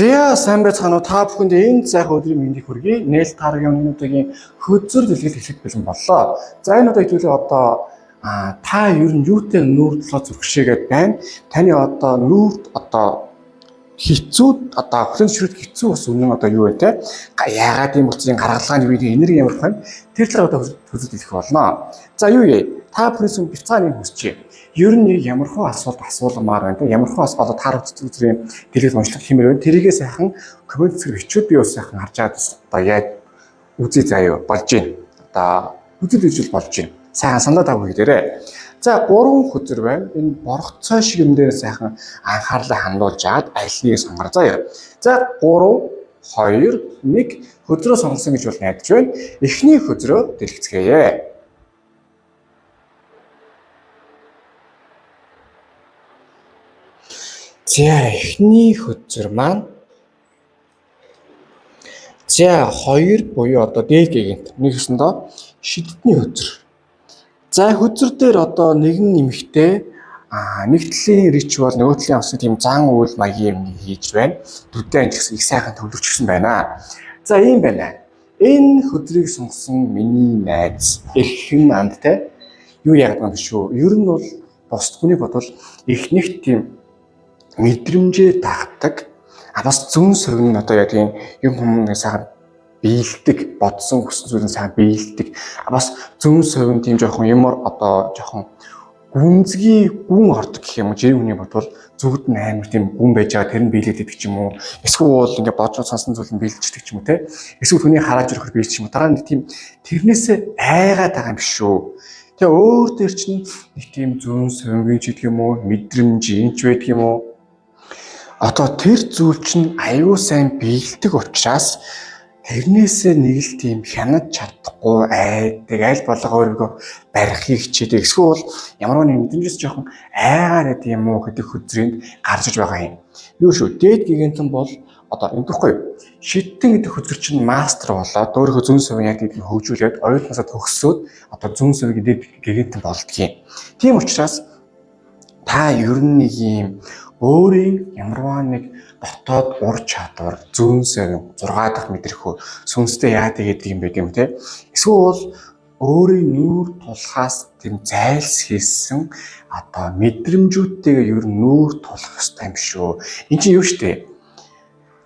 За сайн байцгаана уу, та бүхэнд энэ сайхан өдрийн мэндийг хүргэе. Нээлт тааргийн өнөөдрийн хөзөр дэлгэл эхлэх бэлэн боллоо. За энэ удаа хэдүүлээ одоо та ер нь юутай нүүр тулгаа зүрхшээгээд байна? Таны одоо нүүрт одоо хэцүү одоо хүлэн зөвшөөрөх хэцүү бас үнэн одоо юу вэ те? Яагаад юм болсон гаргалгаа нь юу вэ? Энерги ямар байна? Тэр талаар одоо хөзөр дэлгэх болно. За юу вэ? Та бүхнээс бяцхан юм хүсчихье. Ер нь ямар хуу асуулт асуулмаар байна те? Ямар хуу асуулт таар хөзрийн дэлгэл уншлах хэмээр байна. Тэрийгээ сайхан коммент хэсгээр бичвэл би бас сайхан харж аваад одоо яаж үзье заяа болж байна. Одоо хөзөр дэлгэл болж байна. Сайхан санаа тавь хийдээрэй. За гурван хөзөр байна. Энэ боргоцой шиг юм дээр сайхан анхаарлаа хандуулж аваад аль нэгийг сонгороо заяа. За 3 2 1 хөзрөө сонгосон гэж бол найдаж байна. Эхний хөзрөө дэлгэцгээе. За эхний хөзөр маань за 2 буюу одоо дээд гигэнт нэг ёсондоо шидтний хөзөр. За хөзөр дээр одоо нэгэн эмэгтэй нэг талын ритуал нөгөө талын авсан тийм зан үйл маягийн юм хийж байна. Дүдээ анч гэсэн их сайхан төвлөрчихсэн байна. За ийм байна. Энэ хөзрийг сонгосон миний найз эрхэн анд те юу яагаад юм шүү. Ер нь бол бусд хүний бодвол их нэг тийм мэдрэмжээ дагдаг. А бас зүүн совин одоо яг тийм юм хүмүүс сайхан биелдэг, бодсон хүссэн зүйлээ сайн биелдэг. А бас зүүн совин тийм жоохон юмор одоо жоохон гүнзгий гүн ордог гэх юм уу. Жирийн хүний бодвол зүгд нь амар тийм гүн байж байгаа тэр нь биелээд идэх ч юм уу. Эсвэл бол ингээ бодож сонсон зүйл нь биелчихдэг ч юм уу те. Эсвэл хүний харааж ирэхээр биелчих юм уу. Дараа нь тийм тэрнээсээ айгаад байгаа юм биш шүү. Тэгээ өөр дээр чинь нэг тийм зүүн совингийн ч гэдэг юм уу, мэдрэмж юм ч байдаг юм уу. Одоо тэр зүйл чинь аюу сайн биелдэг учраас тэрнээсээ нэг л тийм хянаж чадахгүй айдаг, аль болго өөрийгөө барихыг хичээдэг. Эсвэл ямар нэг мэдрэмжээс жоохон айгаар байд юм уу гэдэг хөзрөнд гарч иж байгаа юм. Юу шүү, дээд гигантан бол одоо ингэхгүй юу? Шидтэн гэдэг хөзөр чинь мастер болоод өөрийнхөө зүүн совин яг гэдгийг хөгжүүлээд оюутнасаа төгсөөд одоо зүүн совин дээд гигантан болдгийм. Тийм учраас та ер нь нэг юм өөрийн ямарваа нэг дотоод ур чадвар, зүүн совин, 6 дахь мэдрэхүү сүнстэй яадаг гэдэг юм байт юм те. Эсвэл бол өөрийн нүүр тулахаас тийм зайлс хийсэн одоо мэдрэмжүүдтэйгээ ер нь нүүр тулах ёстой юм шүү. Энд чинь юу штэ?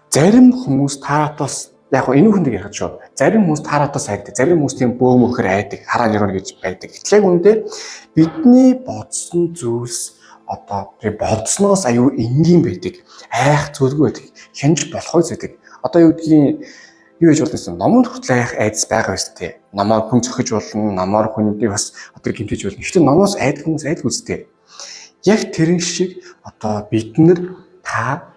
Зарим хүмүүс таратаас яг энэ хүндэг ярих шүү. Зарим хүмүүс таратаас айдаг, зарим хүмүүс тийм бөөмөхөр айдаг, хараа нэрвэ гэж байдаг. Гэтэл яг үүндээ бидний бодсон зүйлс одоо тэр бодсноос аюу энгийн байдаг. Айх зүйлгүй байдаг. Хянж болохгүй байдаг. Одоо юу гэдгийг юу хийж болно гэсэн номонд хүртэл айх айдас байгаа биз дээ. Номоор хүн зөхиж болно, номоор хүндийг бас одоо гэмтэж болно. Гэхдээ номоос айдаг хүмүүс айдаг үстэй. Яг тэрэн шиг одоо бид нар та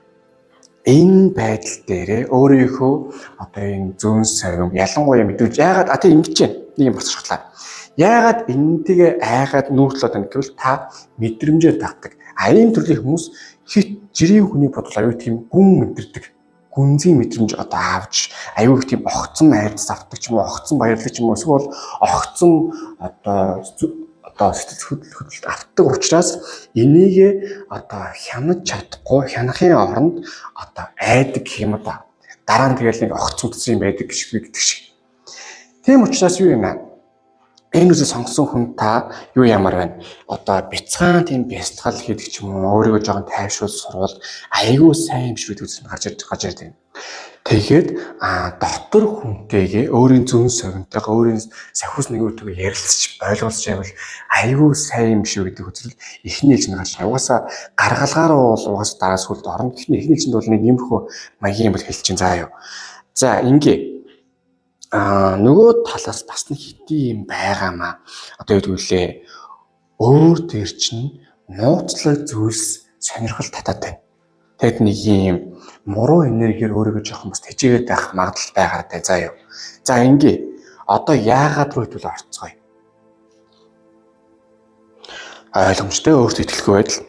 энэ байдал дээрээ өөрийнхөө одоо энэ зүүн совин ялангуяа мэдрэмж яагаад а тийм ингэж байна. Нэг юм боцсочлаа. Яагаад энэнтэйгээ айгаад нүүрлээд байна гэвэл та мэдрэмжээр дагдаг. А ийм төрлийн хүмүүс хит жирийн хүний бодол аюу тийм гүн мэдэрдэг. Гүнзгий мэдрэмж одоо авч аюу их тийм огцон айдас авдаг ч юм уу, огцон баярлаг ч юм уу, эсвэл огцон одоо сэтгэл хөдлөлт авдаг учраас энийгээ одоо хянаж чадахгүй, хянахын оронд одоо айдаг гэх юм да. Дараа нь тэгэл нэг огцон утсан юм байдаг гэдэг шиг. Тийм учраас юу юм аа? Энэ үсээ сонгосон хүн та юу ямар байна? Одоо бяцхан тийм бясалгал хийдэг ч юм уу, өөрийгөө жоохон тайвшруул сурвал айгүй сайн юм шиг гэдэг гарч ирж байна. Тэгээд дотор хүнтэйгээ өөрийн зүүн совинтойгоо өөрийн сахиус нэгүүтэйгээ ярилцж ойлголцож байвал айгүй сайн юм шиг гэдэг үзэл эхний ээлжинд гарч байгаа. Угаасаа гаргалгаар бол угаасаа дараа сүлд орно. Гэхдээ эхний ээлжинд бол нэг иймэрхүү маягийн юм бол хэлж чинь заа юу. За ингээ нөгөө талаас бас нэг хитий юм байгаамаа. Одоо юу гэвэл өөр дээр чинь нууцлаг зүйлс сонирхол татаад байна. Тэгэд нэг юм муруу энергиэр өөрийгөө жоохон бас тэжээгээд байх магадлал байгаа даа заа юу. За ингээ одоо яагаад руу хэдүүл орцгоё. Ойлгомжтой өөртөө итгэлгүй байдал.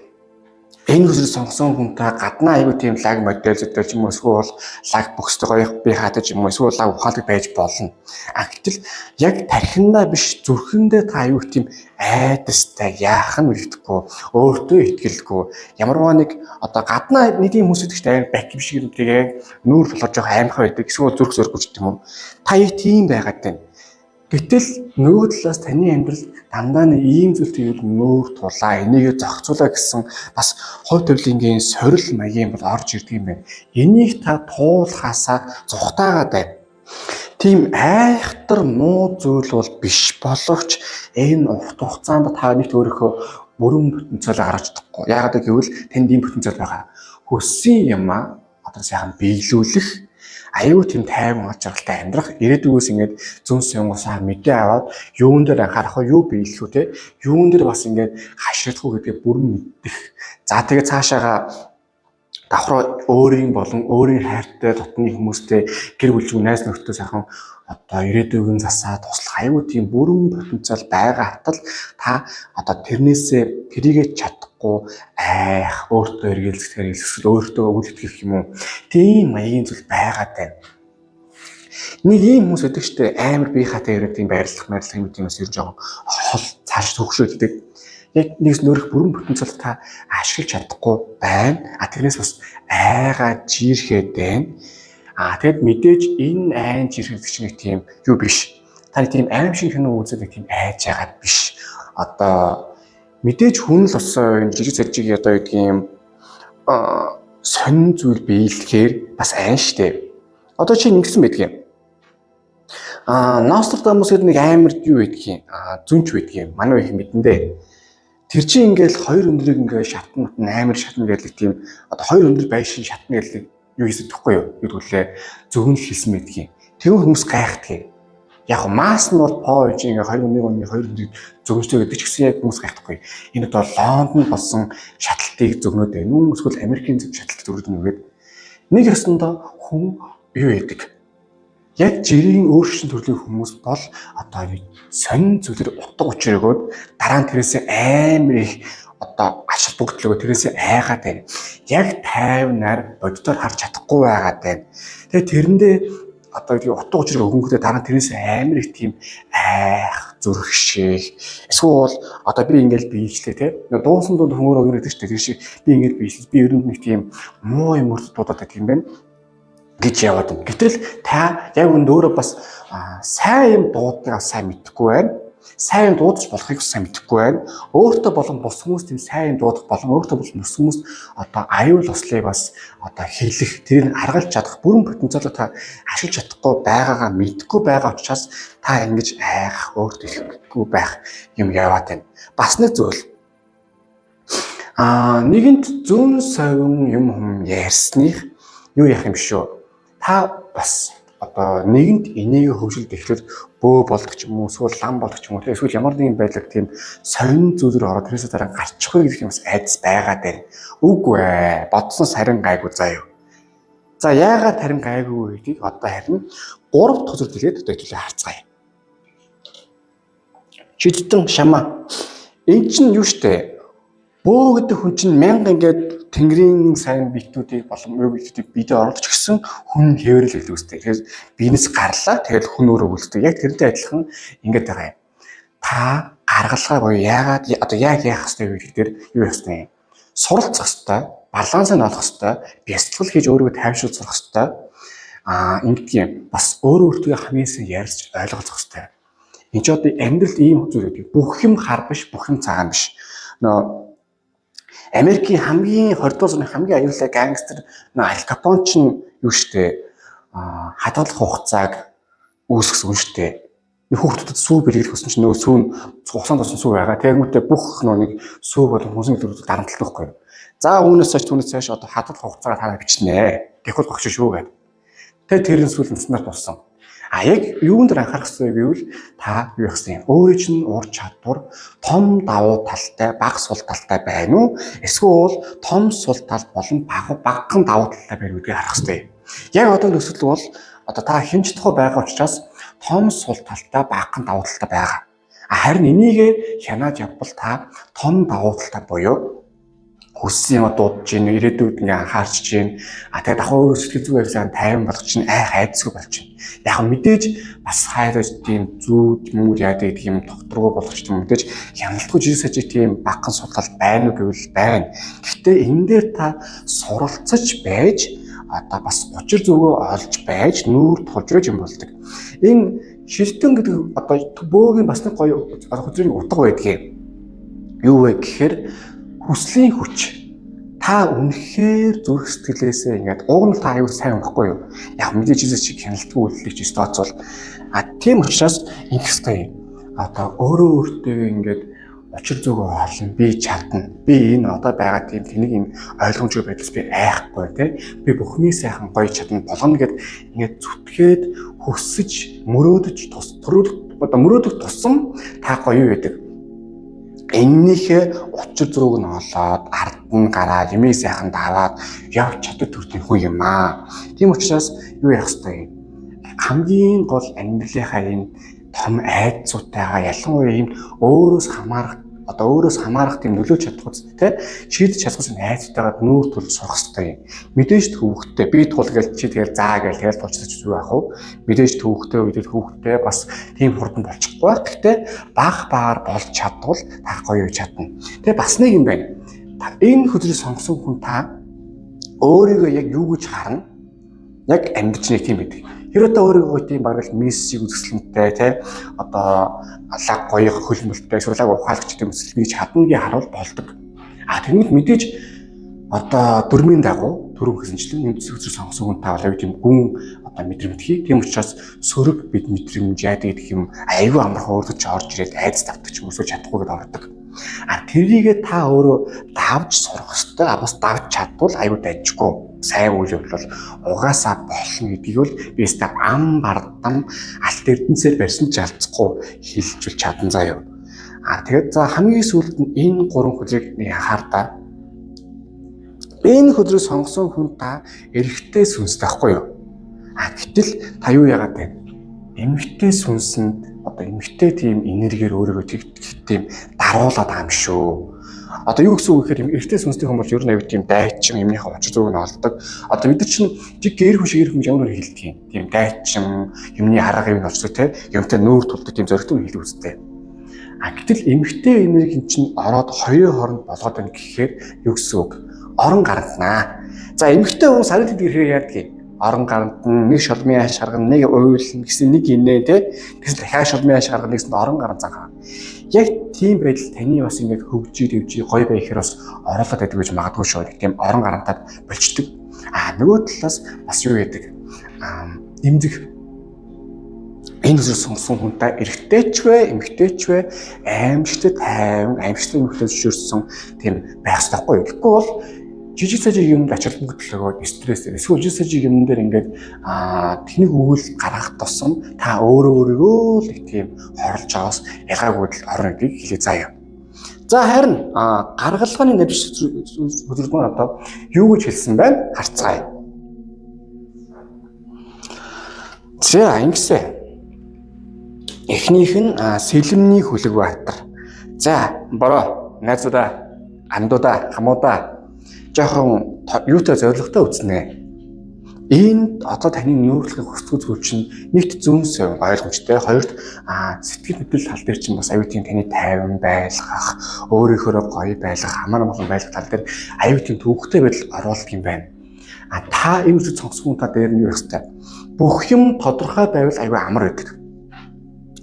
Энэ хөзрийг сонгосон хүнтэй гаднаа айгүй тийм лаг модель зөдөл ч юм уу эсвэл лаг бөхстэй гоё би хаатай ч юм уу эсвэл лаг ухаалаг байж болно. А гэтэл яг тархиндаа биш, зүрхэндээ та айгүй тийм айдастай, яах нь мэдэхгүй, өөртөө итгэлгүй, ямарваа нэг одоо гаднаа нэг тийм хүмүүс гэдэг чинь амар бак юм шиг юм, тэгээ нүүр толгой жоох аймхай байдаг, эсвэл зүрх зөргүй ч юм уу. Та яг тийм байгаад байна. Гэтэл нөгөө талаас таны амьдрал дандаа нэг ийм зүйл тэгвэл нүүр тулаа, энийгээ зохицуулаа гэсэн бас хувь тавилангийн сорил маягийн бол орж ирдэг юм байна. Энийг та туулахаасаа зугтаагаад байна. Тийм айхтар муу зүйл бол биш боловч энэ урт хугацаанд та нэгт өөрийнхөө бүрэн потенциалаа гаргаж чадахгүй. Яагаад гэвэл танд ийм потенциал байгаа. Хүссэн юмаа одоо сайхан биелүүлэх, аюу тийм тайван од жаргалтай амьдрах, ирээдүгөөс ингээд зүүн сянгуусаа мэдээ аваад юун дээр анхаарах вэ, юу биелэх үү те, юун дээр бас ингээд хашгирах уу гэдгээ бүрэн мэдэх. За, тэгээ цаашаага давхраа өөрийн болон өөрийн хайртай дотны хүмүүстэй, гэр бүлжүү, найз нөхдөд сайхан одоо ирээдүйн засаа туслах аюу тийм бүрэн потенциал байгаа хатал та одоо тэрнээсээ тэрийгэ чадахгүй айх, өөртөө эргэлзэхээр эсвэл өөртөө үл итгэх юм уу, тийм маягийн зүйл байгаад байна. Нэг ийм хүмүүс байдаг штэ, амар бие хатай ирээд тийм байрлах байрлах юм тийм бас ер нь жоохон хол цааш төгшөөддөг. Яг нэгс нөрөх бүрэн потенциал та ашиглаж чадахгүй байна. А тэрнээс бас айгаа жирэхэд байна. А тэгэд мэдээж энэ айн жирэх гэдэг чинь нэг тийм юу биш. Та нэг тийм аим шиг кино үзээд нэг тийм айж байгаа биш. Одоо мэдээж хүн л болсон энэ жижиг сажиг одоо гэдгийг сонин зүйл биелэхээр бас айн штэ. Одоо чи нэгсэн байдаг юм. Нострадамус гэдэг нэг амар юу байдгийг, зүнч байдгийг манай их мэдэндээ. Тэр чинь ингээл хоёр өндрийг ингээ шатна, амар шатна гэдэг тийм одоо хоёр өндөр байшин шатна гэдэг юу хийсэн гэхгүй юу? Юу гэвэл зөвхөн л хэлсэн байдгийг. Тэгвэл хүмүүс гайхдгийг. Яг масс нь бол По гэж ингээ 21 оны хоёр өндрийг зөгнөжтэй гэдэг ч гэсэн яг хүмүүс гайхдаггүй. Энэ одоо Лондон болсон шатлалтыг зөгнөөд байна уу? Эсвэл Америкийн шатлалтыг зөгнөд байна уу гэдэг. Нэг ёсондоо хүн юу яадаг? Яг жирийн өөрчлөн төрлийн хүмүүс бол одоо сонин зүйлээр утга учир өгөөд дараа нь тэрээсээ амар их одоо ач холбогдол өгөө тэрээсээ айгаад байна. Яг тайвнаар боддоор харж чадахгүй байгаад байна. Тэгээ тэрэндээ одоо тийм утга учир өгөнгөтэй дараа нь тэрээсээ амар их тийм айх, зүрх шиг эсвэл одоо би ингээл биелчлээ те. Дуусан дунд хүмүүрөө өгнө гэдэг чинь тэр шиг би ингээл биелсэн. Би ер нь нэг тийм муу юм өрт дуудаад байдаг юм байна гэж яваад байна. Гэтэл та яг үнд өөрөө бас сайн юм дууддаг сайн мэдэхгүй байна. Сайн юм дуудаж болохыг сайн мэдэхгүй байна. Өөртөө болон бус хүмүүс тийм сайн юм дуудах болон өөртөө болон бус хүмүүс одоо аюул ослыг бас одоо хэлэх, тэрийг аргалж чадах бүрэн потенциалаа та ашиглаж чадахгүй байгаагаа мэдэхгүй байгаа учраас та ингэж айх, өөртөө ихэхгүй байх юм яваад байна. Бас нэг зүйл. Нэгэнт зүүн совин юм хүм ярьсных юу яах юм шүү. Та бас одоо нэгэнт энийг хөгжил дэхлээр бөө болдог ч юм уу, эсвэл лам болдог ч юм уу, эсвэл ямар нэгэн байдлаар тийм сонин зүйлээр ороод тэрнээсээ дараа гарчихгүй гэдэг юм бас айдас байгаад байна. Үгүй ээ, бодсон сарин гайгүй заа юу. За, яагаад харин гайгүй гэдгийг одоо харин 3 дахь зүр дэлгээд одоо хэдүүлээ харцгаая. Шидтэн шамаа. Эн чинь юу штэ? Бөө гэдэг хүн чинь мянга ингээд тэнгэрийн сайн биетүүдийг болон юу биетүүдийг биедээ оруулж гисэн хүн хэврэл гэдэг үстэй. Тэгэхээр биенээс гарлаа, тэгэл хүн өөрөө үлддэг. Яг тэрнтэй адилхан ингээд байгаа юм. Та гаргалгаа буюу яагаад одоо яг яах ёстой вэ гэдэг дээр юу яах ёстой юм? Суралцах ёстой, балансыг олох ёстой, бясалгал хийж өөрийгөө тайвшруулах сурах ёстой. Ингэдэг юм. Бас өөрөө өөртөө хамгийн сайн ярьж ойлголцох ёстой. Энд ч одоо амьдралд ийм зүйл гэдэг. Бүх юм хар биш, бүх юм цагаан биш. Нөө Америкийн хамгийн 20 дугаар зууны хамгийн аюултай гангстер нөө Аль Капон ч юу штэ, хадгалах хугацааг үүсгэсэн штэ. Нэг хүүхдүүдэд сүү бэлгэлэх гэсэн чинь нөгөө сүү нь хугацаанд орсон сүү байгаа. Тэгэнгүүтээ бүх нөгөө нэг сүү болон хүнсэн гэлүүд дарамтлах байхгүй юу. За, үүнээс хойш түүнээс хойш одоо хадгалах хугацаагаа та бичнэ. Тэгвэл багш шүү гэдэг. Тэгээ тэр нь сүүл наснаар болсон. А яг юун дээр анхаарах хэрэгтэй гэвэл та юу яах юм? Өөрөө чинь ур чадвар том давуу талтай, бага сул талтай байна уу? Эсвэл том сул тал болон бага багахан давуу талтай байна гэдгийг харах хэрэгтэй. Яг одоо нөхцөл бол одоо та хэмж чадахгүй байгаа учраас том сул талтай, багахан давуу талтай байгаа. А харин энийг хянаж явбал та том давуу талтай буюу Хүссэн юм дуудаж гин, ирээдүйд ингээ анхаарч гин. А тэгээд давхар өөрөө сэтгэл зүй байдлаа тайван болгож чинь айх айдасгүй болж чинь. Яг мэдээж бас хайраж тийм зүүд мөр яадаг гэдэг юм докторгүй болгож тийм мэдээж хяналтгүй жижиг сажиг тийм багхан судлал байна уу гэвэл байна. Гэхдээ энэ дээр та суралцаж байж одоо бас учир зүгөө олж байж нүүр тулж байж юм болдог. Энэ шилтэн гэдэг одоо бөөгийн бас нэг гоё хөзрийн утга байдгийг. Юу вэ гэхээр хүслийн хүч. Та үнэхээр зүрх сэтгэлээсээ ингээд уг нь та аюул сайн байхгүй юу? Яг мэдээж Jesus чиг хяналтгүй үйлдэлийг ч тооцвол. А тийм учраас ингэх ёстой юм. Одоо өөрөө өөртөө ингээд учир зүгөө олно, би чадна. Би энэ одоо байгаа тийм тэнийг юм ойлгомжгүй байдлаас би айхгүй тий. Би бүхний сайхан гоё чадна болгоно гэд ингээд зүтгээд хүсэж мөрөөдөж тус төрөл одоо мөрөөдөх тусам та гоё юу гэдэг. Эннийхээ учир зүрэг нь олоод ард нь гараад юмыг сайхан даваад явж чаддаг төрлийн хүн юм аа. Тийм учраас юу яах ёстой юм? Хамгийн гол амьдралынхаа энэ том айдсуудтайгаа ялангуяа ийм өөрөөс хамаарах одоо өөрөөс хамаарах тийм нөлөөж чадах үст тий шийдэж чадах үс айдсуудтайгаа нүүр тулж сурах ёстой юм. Мэдээж төвөгтэй би тул гээл чи тэгэл заа гээл тэгэл тулчих зүг яах вэ? Мэдээж төвөгтэй үедээ төвөгтэй бас тийм хурдан болчихгүй байх. Гэхдээ баг багаар болж чадвал та гоё юу чадна. Тэгээ бас нэг юм байна. Энэ хөзрийг сонгосон хүн та өөрийгөө яг юу гэж харна? Яг амьдарч нэг тийм байдаг. Хэрвээ та өөрийгөө тийм бараг л Мессиг үзэсгэлэнтэй тий одоо лаг гоё хөлмөлтэй эсвэл лаг ухаалагч гэдэг мэт би чадна гэж харуул болдог. А тэгмэл мэдээж одоо дөрмийн дагуу түрүү хэлсэнчлэн энэ зүсэг сонгосон хүн та бол тийм гүн одоо мэдрэмтгий. Тийм учраас сөрөг бид мэдрэмж яадаг гэдэг юм айгүй амархан өөртөө ч орж ирээд айдас тавдаг ч юм уу чадахгүй гэдээ ордог. А тэрийгээ та өөрөө давж сурах ёстой. А бас давж чадвал айгүй дайжгүй. Сайн үйл явдал бол угаасаа болно гэдгийг бол би өстө ам бардам алт эрдэнсээр барьсан ч алдахгүй хэлжүүл чадан заяа. А тэгээд за хамгийн сүүлд нь энэ гурван хөзрийг нэг анхаар та. Энэ хөзрийг сонгосон хүн та эрэгтэй сүнстэй байхгүй юу? А гэтэл та юу яагаад вэ? Эмэгтэй сүнсэнд одоо эмэгтэй тийм энергиэр өөрийгөө тийм даруулаад байгаа юм шүү. Одоо юу гэсэн үг гэхээр эрэгтэй сүнстэй хүн бол ер нь аюу тийм дайчин юмныхаа учир зүг нь олдог. Одоо бид нар чинь жиг гэр хүн шиг хүн ямар хэлдэг юм. Тийм дайчин юмны арга юм олцдог те юмтай нүүр тулдаг тийм зоригтой хэлдэг үстэй. А гэтэл эмэгтэй энерги чинь ороод хоёрын хооронд болгоод байна гэхээр юу гэсэн үг? Орон гаргана. За эмэгтэй хүн сарын тэд ирэхээр яадаг юм? Орон гаранд нь нэг шулмын ааш гаргана, нэг уйлна гэсэн нэг инээ те. Тэгсэн дахиад шулмын ааш гаргана гэсэн орон гарan зан гаргана. Яг тийм байдал таны бас ингээд хөгжиж хөгжиж гоё байхэр бас оруулаад байдаг гэж магадгүй шүү. Тийм орон гарантад болчдөг. А нөгөө талаас бас юу яадаг? Эмзэг энэ үсэр сонгосон хүнтэй эрэгтэй ч вэ, эмэгтэй ч вэ аимшигтай тайван, аимшигтай нөхлөө зөвшөөрсөн тийм байх ёстой байхгүй юу? Тэгэхгүй бол жижиг сажиг юмд ач холбогдол өгөөд стресс эсвэл жижиг сажиг юм дээр ингээд тэнийг үйл гаргах тусам та өөрөө өөрийгөө л их тийм хорлож байгаас ялгаагүй л орно гэдгийг хэлээ заяа. За харин гаргалгааны нэрш хөзрөл маань одоо юу гэж хэлсэн байна? Харцгаая. За ингэсэ. Эхнийх нь сэлэмний хүлэг баатар. За бороо найзуудаа, андуудаа, хамуудаа жоохон юутай зоригтой үзнэ. Энд одоо таны нүүрлэхийг хүсдэг зүйл чинь нэгт зүүн совин ойлгомжтой, хоёрт сэтгэл хөдлөл тал дээр чинь бас аюу тийм таны тайван байлгах, өөрийнхөө гоё байлгах, амар амгалан байлгах тал дээр аюу тийм төвөгтэй байдал оруулах юм байна. А та энэ үсэг цогцсон та дээр нь юу их хэвтэй. Бүх юм тодорхой байвал аюу амар байдаг.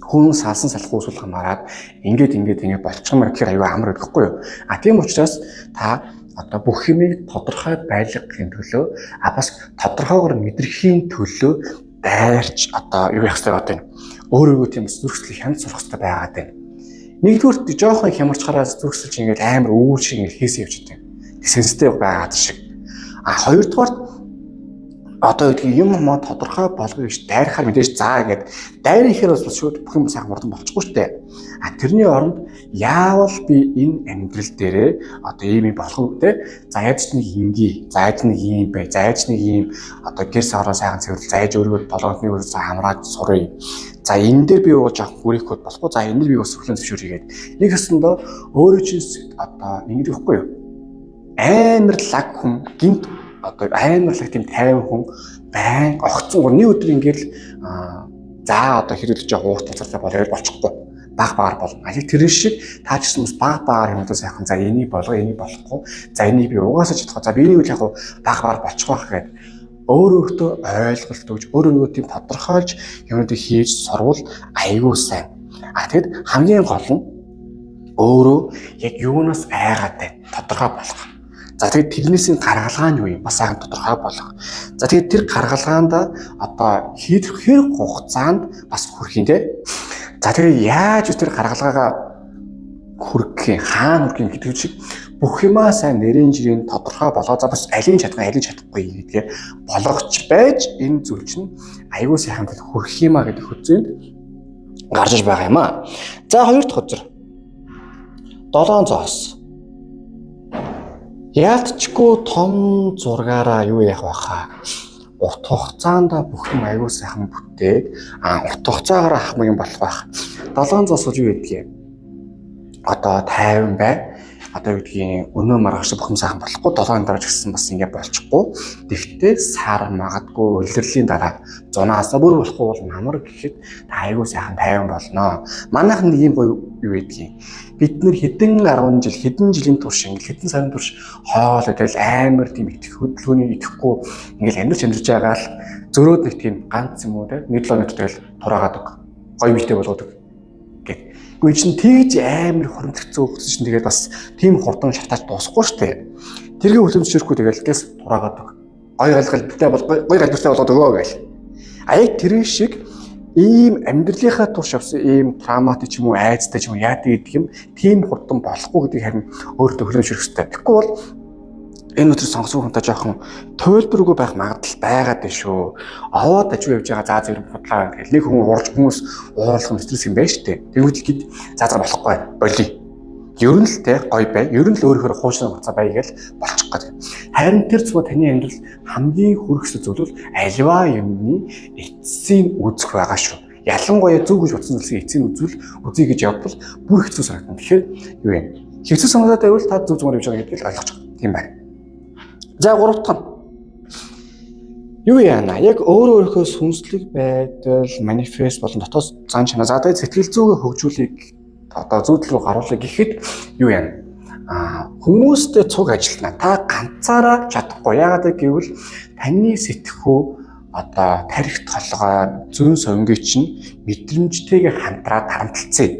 Хүн салсан салахгүй эсвэл хамаарат ингээд ингээд ингээд болчихмаар гэхээр аюу амар байхгүй юу? А тийм учраас та одоо бүх юмыг тодорхой байлгахын төлөө а бас тодорхойгоор мэдрэхийн төлөө дайрч одоо юу яах хэрэгтэй одоо энэ өөрийгөө тийм зүрхсэл хянд сурах хэрэгтэй байгаад байна. Нэгдүгürt жоохон хямарчхаараа зүрхсэлж ингээд амар үүр шиг ингээд хийсэн явж байдаг. Сенстэй байгаад шиг. А хоёрдугаарт одоо гэдгийг юм маа тодорхой болгоё гэж дайрахаар мэдээж заа ингээд дайрахаар бас шууд бүх юм сайхан хурдан болчихгүй шүү дээ. А тэрний оронд яавал би энэ амьдрал дээрээ одоо ийм юм болох вэ те? За яаж нэг инги, за яаж нэг ийм бай, за яаж нэг ийм одоо гэр сороо сайхан цэвэрлэл, за яаж өөрийгөө толгойн нэг хамраад сурыг. За энэ дээр би уу жоохон хүрээхгүй болохгүй. За энэ дээр би бас хүлэн зөвшөөр хийгээд нэг өсөндөө өөрөө чинь одоо ингэдэг байхгүй юу? Амар лаг хүн гинт одоо амар лаг тийм тайван хүн байн огцон нэг өдөр ингээл за одоо хэрүүлж байгаа уурт тасартай болоо болчихгүй баг багаар болно. А тэр шиг та ч гэсэн бас баг багаар юмудаа сайхан за энийг болго, энийг болохгүй. За энийг би угаасаа чадахгүй. За би энийг л яг баг багаар болчих байх гэдэг өөр өөртөө ойлголт өгч, өөр өөрийгөө тийм тодорхойлж юмнуудыг хийж сурвал айгүй сайн. А тэгэд хамгийн гол нь өөрөө яг юунаас айгаад байна тодорхой болох. За тэгээд тэрнээсийн гаргалгаа нь юу юм? Бас сайхан тодорхой болох. За тэгээд тэр гаргалгаанд одоо хэр хэр хугацаанд бас хүрэх юм те. За тэгээд яаж тэр гаргалгаагаа хүргэх юм, хаана хүрэх юм гэдэг шиг бүх юмаа сайн нэрэн жирийн тодорхой болгоо. За бас алийг чадах, алийг чадахгүй гэдгээр болгоч байж энэ зүйл чинь аюул сайхан хүрэх юмаа гэдэг хөзөөнд гарч иж байгаа юм аа. За хоёр дахь хөзөр. Долоон зоос. Яалтчгүй том зургаараа юу яах вэ хаа? Урт хугацаанд бүх юм аюул сайхан бүтээд урт хугацаагаар ах юм болох байх. Долоон зоос бол юу гэдгийг? Одоо 50 бай. Одоо юу гэдгийг өнөө маргааш бүх юм сайхан болохгүй 7 дараа ч гэсэн бас ингэ болчихгүй. Тэгтээ сар магадгүй улирлын дараа зунаасаа бүр болохгүй бол намар гэхэд та аюул сайхан 50 болно. Манайх нэг юм гоё юу гэдгийг бид нэр хэдэн 10 жил хэдэн жилийн турш ингээл хэдэн сарын турш хоол тэгэл амар тийм итгэх хөдөлгөөний итгэхгүй ингээл амьдарч амьдарч байгаа л зөрөөд нэг тийм ганц юм уу те нэг 7 минут тэгэл тураагаад өг гоё биетэй болгодог гэт. Гэхдээ чинь тэгж амар хоримтлогцсон хөгжсөн чинь тэгээд бас тийм хурдан шартаж дуусахгүй шүү дээ. Тэргийн хөтөлмөршөрөхгүй тэгэл гэс тураагаад өг. Гоё галгалтай бол гоё галбиртай болоод өгөө гэл. А яг тэр шиг ийм амьдралынхаа турш авсан ийм травматай ч юм уу айцтай ч юм уу яадаг гэдэг юм тийм хурдан болохгүй гэдгийг харин өөртөө хүлээн хэрэгтэй. Тэгэхгүй бол энэ өдөр сонгосон хүнтэй жоохон туйлбаргүй байх магадлал байгаад байна шүү. Овоод аж явж байгаа заа зэрэг худлаа гэл нэг хүн уурж хүмүүс уурлах нь стресс юм байна шүү дээ. Тэгвэл хэд заа заа болохгүй болий. Ер нь л те гоё бай. Ер нь л өөрөөр хуучны хуцаа бай гэж болчих гээд. Харин тэр цуг таны амьдрал хамгийн хүрэх зүйл бол альва юмны эцсийн үзэх байгаа шүү. Ялангуяа зөв гэж бодсон зүйлсийн эцсийн үзвэл үзье гэж явбал бүр хэцүү санагдана. Тэгэхээр юу юм? Хэцүү санагдаад байвал та зөв зүгээр явж байгаа гэдгийг ойлгож байгаа. Тийм байна. За гурав дахь нь юу яана? Яг өөрөө өөрийнхөө сүнслэг байдал, манифест болон дотоод зан чанар, за тэгээд сэтгэл зүгээ хөгжүүлэх одоо зүйдэл рүү гаруулах гэхэд юу яана? Хүмүүстэй цуг ажиллана. Та ганцаараа чадахгүй. Яагаад гэвэл таны сэтгхүү одоо тарих толгой, зүүн совингийн чинь мэдрэмжтэйгээ хамтраад харамталцъя.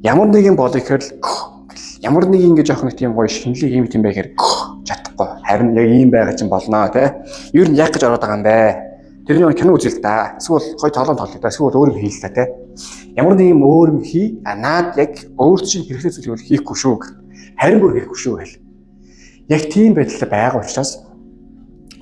Ямар нэгэн болоо гэхээр л ямар нэг ингэ жоох нэг тийм гоё шинэлэг юм тийм байхээр чадахгүй. Харин яг ийм байгаа чинь болно тий. Ер нь яг гэж ороод байгаа юм бэ? Тэрний кино үзэл та. Эсвэл гоё тоглоом тоглоё та. Эсвэл өөр юм хийл та тий. Ямар нэг юм өөр юм хий. А наад яг өөр чинь хэрэгтэй зүйл хийхгүй шүү. Харин бүр хийхгүй шүү гэл. Яг тийм байдалтай байгаа учраас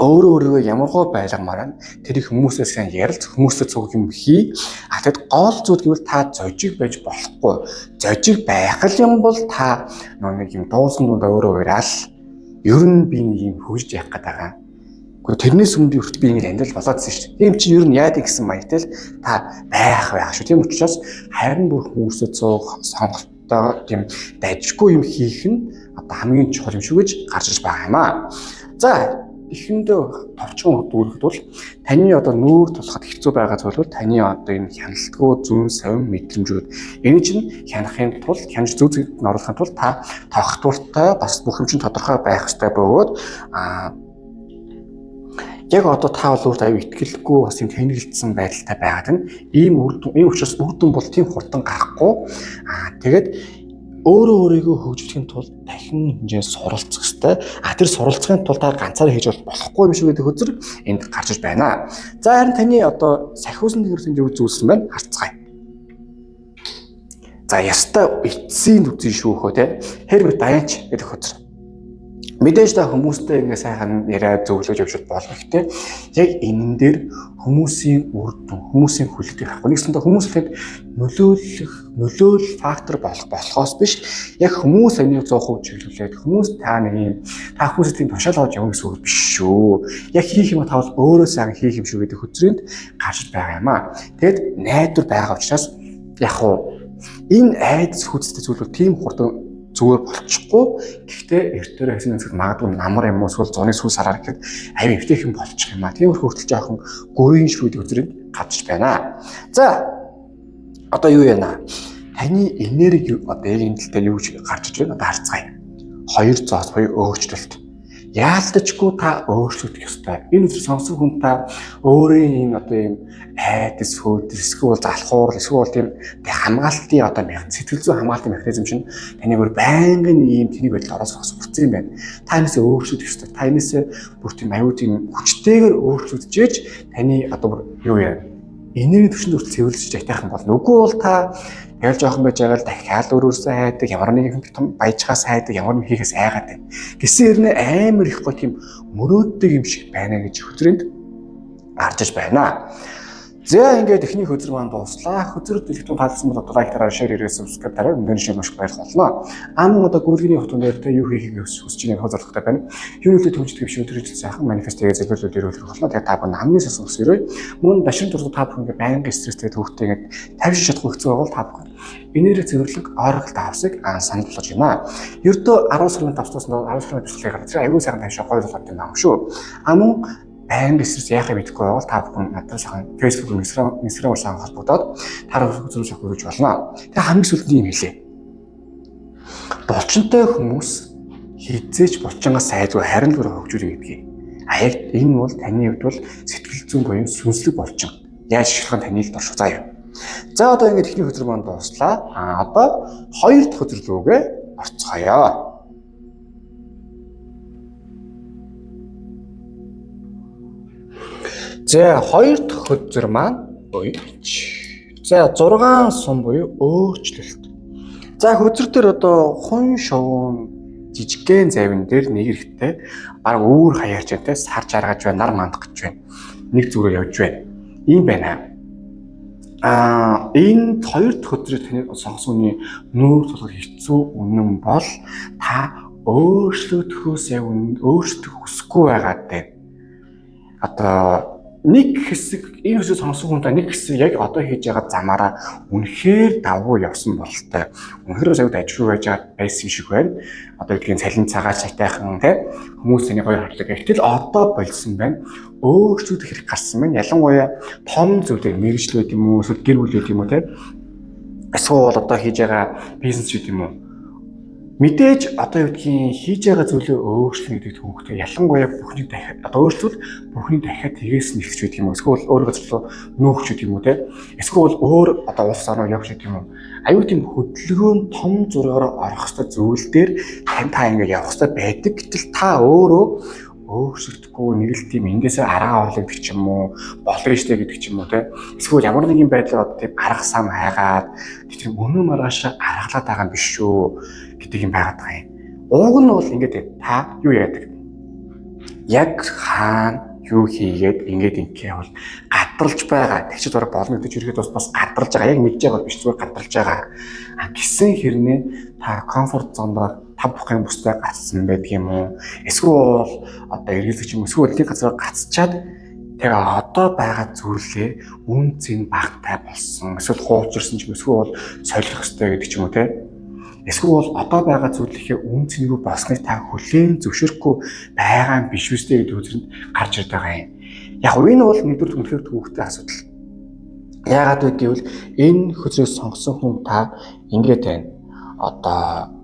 өөрөө өөрийгөө ямархуу байлгамаар байна. Тэрийг хүмүүсээс сайн ярилц, хүмүүстэй цуг юм хий. А тэгэд гол зүйл гэвэл та зожиг байж болохгүй. Зожиг байх л юм бол та нэг юм дуусан дундаа өөрөө ураал. Ер нь би нэг юм хөгжиж явах гээд байгаа. Гэхдээ тэрнээс өмнө би хүртэл би ингэ амьдрал болоодсэн шүү дээ. Тийм чи ер нь яадаг гэсэн маягтай л та байх байх шүү. Тийм учраас харин бүр хүмүүсээ цуг сонголттой тийм дажгүй юм хийх нь одоо хамгийн чухал юм шүү гэж гарч иж байгаа юм аа. За эхэндээ товчхон дүүрэхэд бол таны одоо нүүр тулахад хэцүү байгаа зүйл бол таны одоо энэ хяналтгүй зүүн совин мэдрэмжүүд энэ чинь хянахын тулд хянаж зүй зүйд нь оруулахын тулд та тогтвортой бас бүх юм чинь тодорхой байх ёстой бөгөөд яг одоо та бол өөртөө аюу итгэлгүй бас юм тэнэгэлдсэн байдалтай байгаад байна. Ийм үр дүн ийм учраас үр дүн бол тийм хурдан гарахгүй. Тэгээд өөрөө өөрийгөө хөгжүүлэхийн тулд дахин хэмжээ суралцах ёстой. А тэр суралцахын тулд та ганцаараа хийж болохгүй юм шиг гэдэг хөзөр энд гарч иж байна. За харин таны одоо сахиусан тэгэрсэн юу зүйлсэн байна? Харцгаая. За ястай эцсийн үзэн шүү хөө те. Хэр бит даяач гэдэг хөзөр. Мэдээж та хүмүүстэй ингээ сайхан яриа зөвлөж явж болно. Гэхдээ яг энэн дээр хүмүүсийн үр дүн, хүмүүсийн хүлээлтийг харахгүй. Нэгсэндээ хүмүүс тэнд нөлөөлөх, нөлөөл фактор болох болохоос биш. Яг хүмүүс амийг 100% чиглүүлээд хүмүүс та нэг юм та хүмүүсийн тийм тушаал авч явна гэсэн үг биш шүү. Яг хийх юм та бол өөрөө сайхан хийх юм шүү гэдэг хөзрөнд гарч байгаа юм аа. Тэгэд найдвар байгаа учраас яг хуу энэ айдас хүчтэй зүйл бол тийм хурдан зүгээр болчихгүй. Гэхдээ эртээрээ хэсэг хэсэг магадгүй намар юм уу эсвэл зуны сүүл сараар гэхэд аюу эвтэйхэн болчих юм а. Тиймэрхүү хүртэл жоохон гөрийн шүүд өдрөнд гарч байна. За одоо юу яана? Таны энерги одоо яг энэ тал дээр юу гэж гарч иж байна? Одоо харцгаая. Хоёр зоос буюу өөрчлөлт. Яалтчгүй та өөрчлөгдөх ёстой. Энэ өдөр сонсон хүн та өөрийн энэ одоо ийм айдас, хөөдөл, эсвэл залхуур, эсвэл тийм хамгаалтын одоо сэтгэл зүйн хамгаалтын механизм чинь таны бүр байнгын ийм тэнийг байдал ороос сурцсан юм байна. Та энэсээ өөрчлөгдөх ёстой. Та энэсээ бүр тийм аюу тийм хүчтэйгээр өөрчлөгдөж таны одоо бүр юу яа энерги түвшинд хүртэл цэвэрлэж айтайхан болно. Үгүй бол та тэгэл жоохон байж байгаа л дахиад өөрөөсөө хайдаг, ямар нэгэн том баяжхаас хайдаг, ямар нэг хийхээс айгаад байна. Гэсэн хэрнээ амар их гоо тийм мөрөөддөг юм шиг байна гэж хөтрөнд гарч иж байна. За ингээд эхний хөзөр маань дууслаа. Хөзөр дэлгэтэн таалсан бол одоо лайк дараа, share хийрээ, subscribe дараа өндөр шиг маш баярлах болно. Ам одоо гүйлгэний хотон дээр те юу хийхийг хүсэж байгаа зорилготой байна. Юу нөлөө төвждэг биш өдөр жил сайхан манифест хийгээ зөвлөлүүд ирүүлэх болно. Тэгээ та бүхэн хамгийн сонсон өсөрөө. Мөн дашин туршид та бүхэн байнгын стресстэй төвхтэй ингээд тавьж чадахгүй хэцүү байгаа бол та бүхэн энерги цэвэрлэг Oracle давсыг санал болгож байна. Ердөө 10 сарын давсаас 10 сарын бэлтгэлийг гаргаж аягүй сайхан тавьшаа гоё болоод байна юм шүү. А мөн байнга стресс яахыг мэдэхгүй байгаа бол та бүхэн надад сайхан Facebook, Instagram сайн холбогдоод таар үзүүлж авах гэж болно. Тэгээ хамгийн сүүлд нь юм хэлье. Булчинтай хүмүүс хизээч булчингаас сайдгүй харин л бүр хөгжүүлэх гэдгийг. А яг энэ бол таны хувьд бол сэтгэл зүйн буюу сүнслэг булчин. Яаж ашиглах нь таны л дуршиг заа юу. За одоо ингээд эхний хөзөр маань дууслаа. А одоо хоёр дахь хөзөр рүүгээ орцгоё. За хоёр дахь хөзөр маань за 6 сум буюу өөрчлөлт. За хөзөр дээр одоо хун шувуун жижигхэн завин дээр нэг эрэхтэй баг үүр хаяарч байна те сар жаргаж байна, нар мандах гэж байна. Нэг зүрээр явж байна. Ийм байна. А энэ хоёр дахь хөзрийг таны сонгосон үний нүүр тулах хэцүү үнэн бол та өөрчлөгдөхөөс яг өөрчлөх хүсэхгүй байгаад байна. Одоо нэг хэсэг энэ хэсэг сонсон хүн та нэг хэсэг яг одоо хийж байгаа замаараа үнэхээр давгүй явсан бололтой. Үнэхээр аюул ажгүй байж байсан шиг байна. Одоо гэдгийг цалин цагаа шатайхан тий хүмүүс таны гоё хардаг. Гэтэл одоо болсон байна. Өөрчлөлт хэрэг гарсан байна. Ялангуяа том зүйлээр мэргэжил байд юм уу, эсвэл гэр бүл байд юм уу тий. Эсвэл одоо хийж байгаа бизнес байд юм уу. Мэдээж одоо юу гэдгийг хийж байгаа зүйлээ өөрчлөнө гэдэг түүхтэй ялангуяа бүхнийг дахиад одоо өөрчлөл бүхнийг дахиад тгээс нь эхэлж байдаг юм уу, эсвэл өөр газар руу нүүх ч гэдэг юм уу те, эсвэл өөр одоо улс орноо явах гэдэг юм уу. Аюу тийм хөдөлгөөн том зургаар орох ёстой зүйл дээр тань та ингэ явах ёстой байдаг. Гэтэл та өөрөө өөрчлөгдөхгүй нэг л тийм эндээсээ арга орлоо гэдэг ч юм уу, болно штэ гэдэг ч юм уу те. Эсвэл ямар нэгэн байдлаар одоо тийм арга сам хайгаад тийм өнөө маргаашаа аргалаад байгаа юм биш шүү гэдэг юм байгаад байгаа юм. Ууг нь бол ингээд та юу яадаг? Яг хаана юу хийгээд ингээд ингэх бол гадарлаж байгаа. Тэгчид бараг болно гэдэг ч ерөөд бас гадарлаж байгаа. Яг мэдж байгаа биш зүгээр гадарлаж байгаа. А гисэн хэрнээ та комфорт зондоо та бүхэн бүстэй гацсан байдаг юм уу? Эсвэл одоо эргэлзэх юм эсвэл нэг газар гацчаад тэгээ одоо байгаа зүйлээ үн цэн багтай болсон. Эсвэл хуучирсан ч юм эсвэл солих ёстой гэдэг ч юм уу те. Эсвэл одоо байгаа зүйлийнхээ үн цэнгүй болсныг та хүлээн зөвшөөрөхгүй байгаа юм биш үстэй гэдэг үзрэнд гарч ирж байгаа юм. Яг энэ бол нэгдүгээр үнэхээр төвөгтэй асуудал. Яагаад вэ гэвэл энэ хөзрөөс сонгосон хүн та ингээд байна. Одоо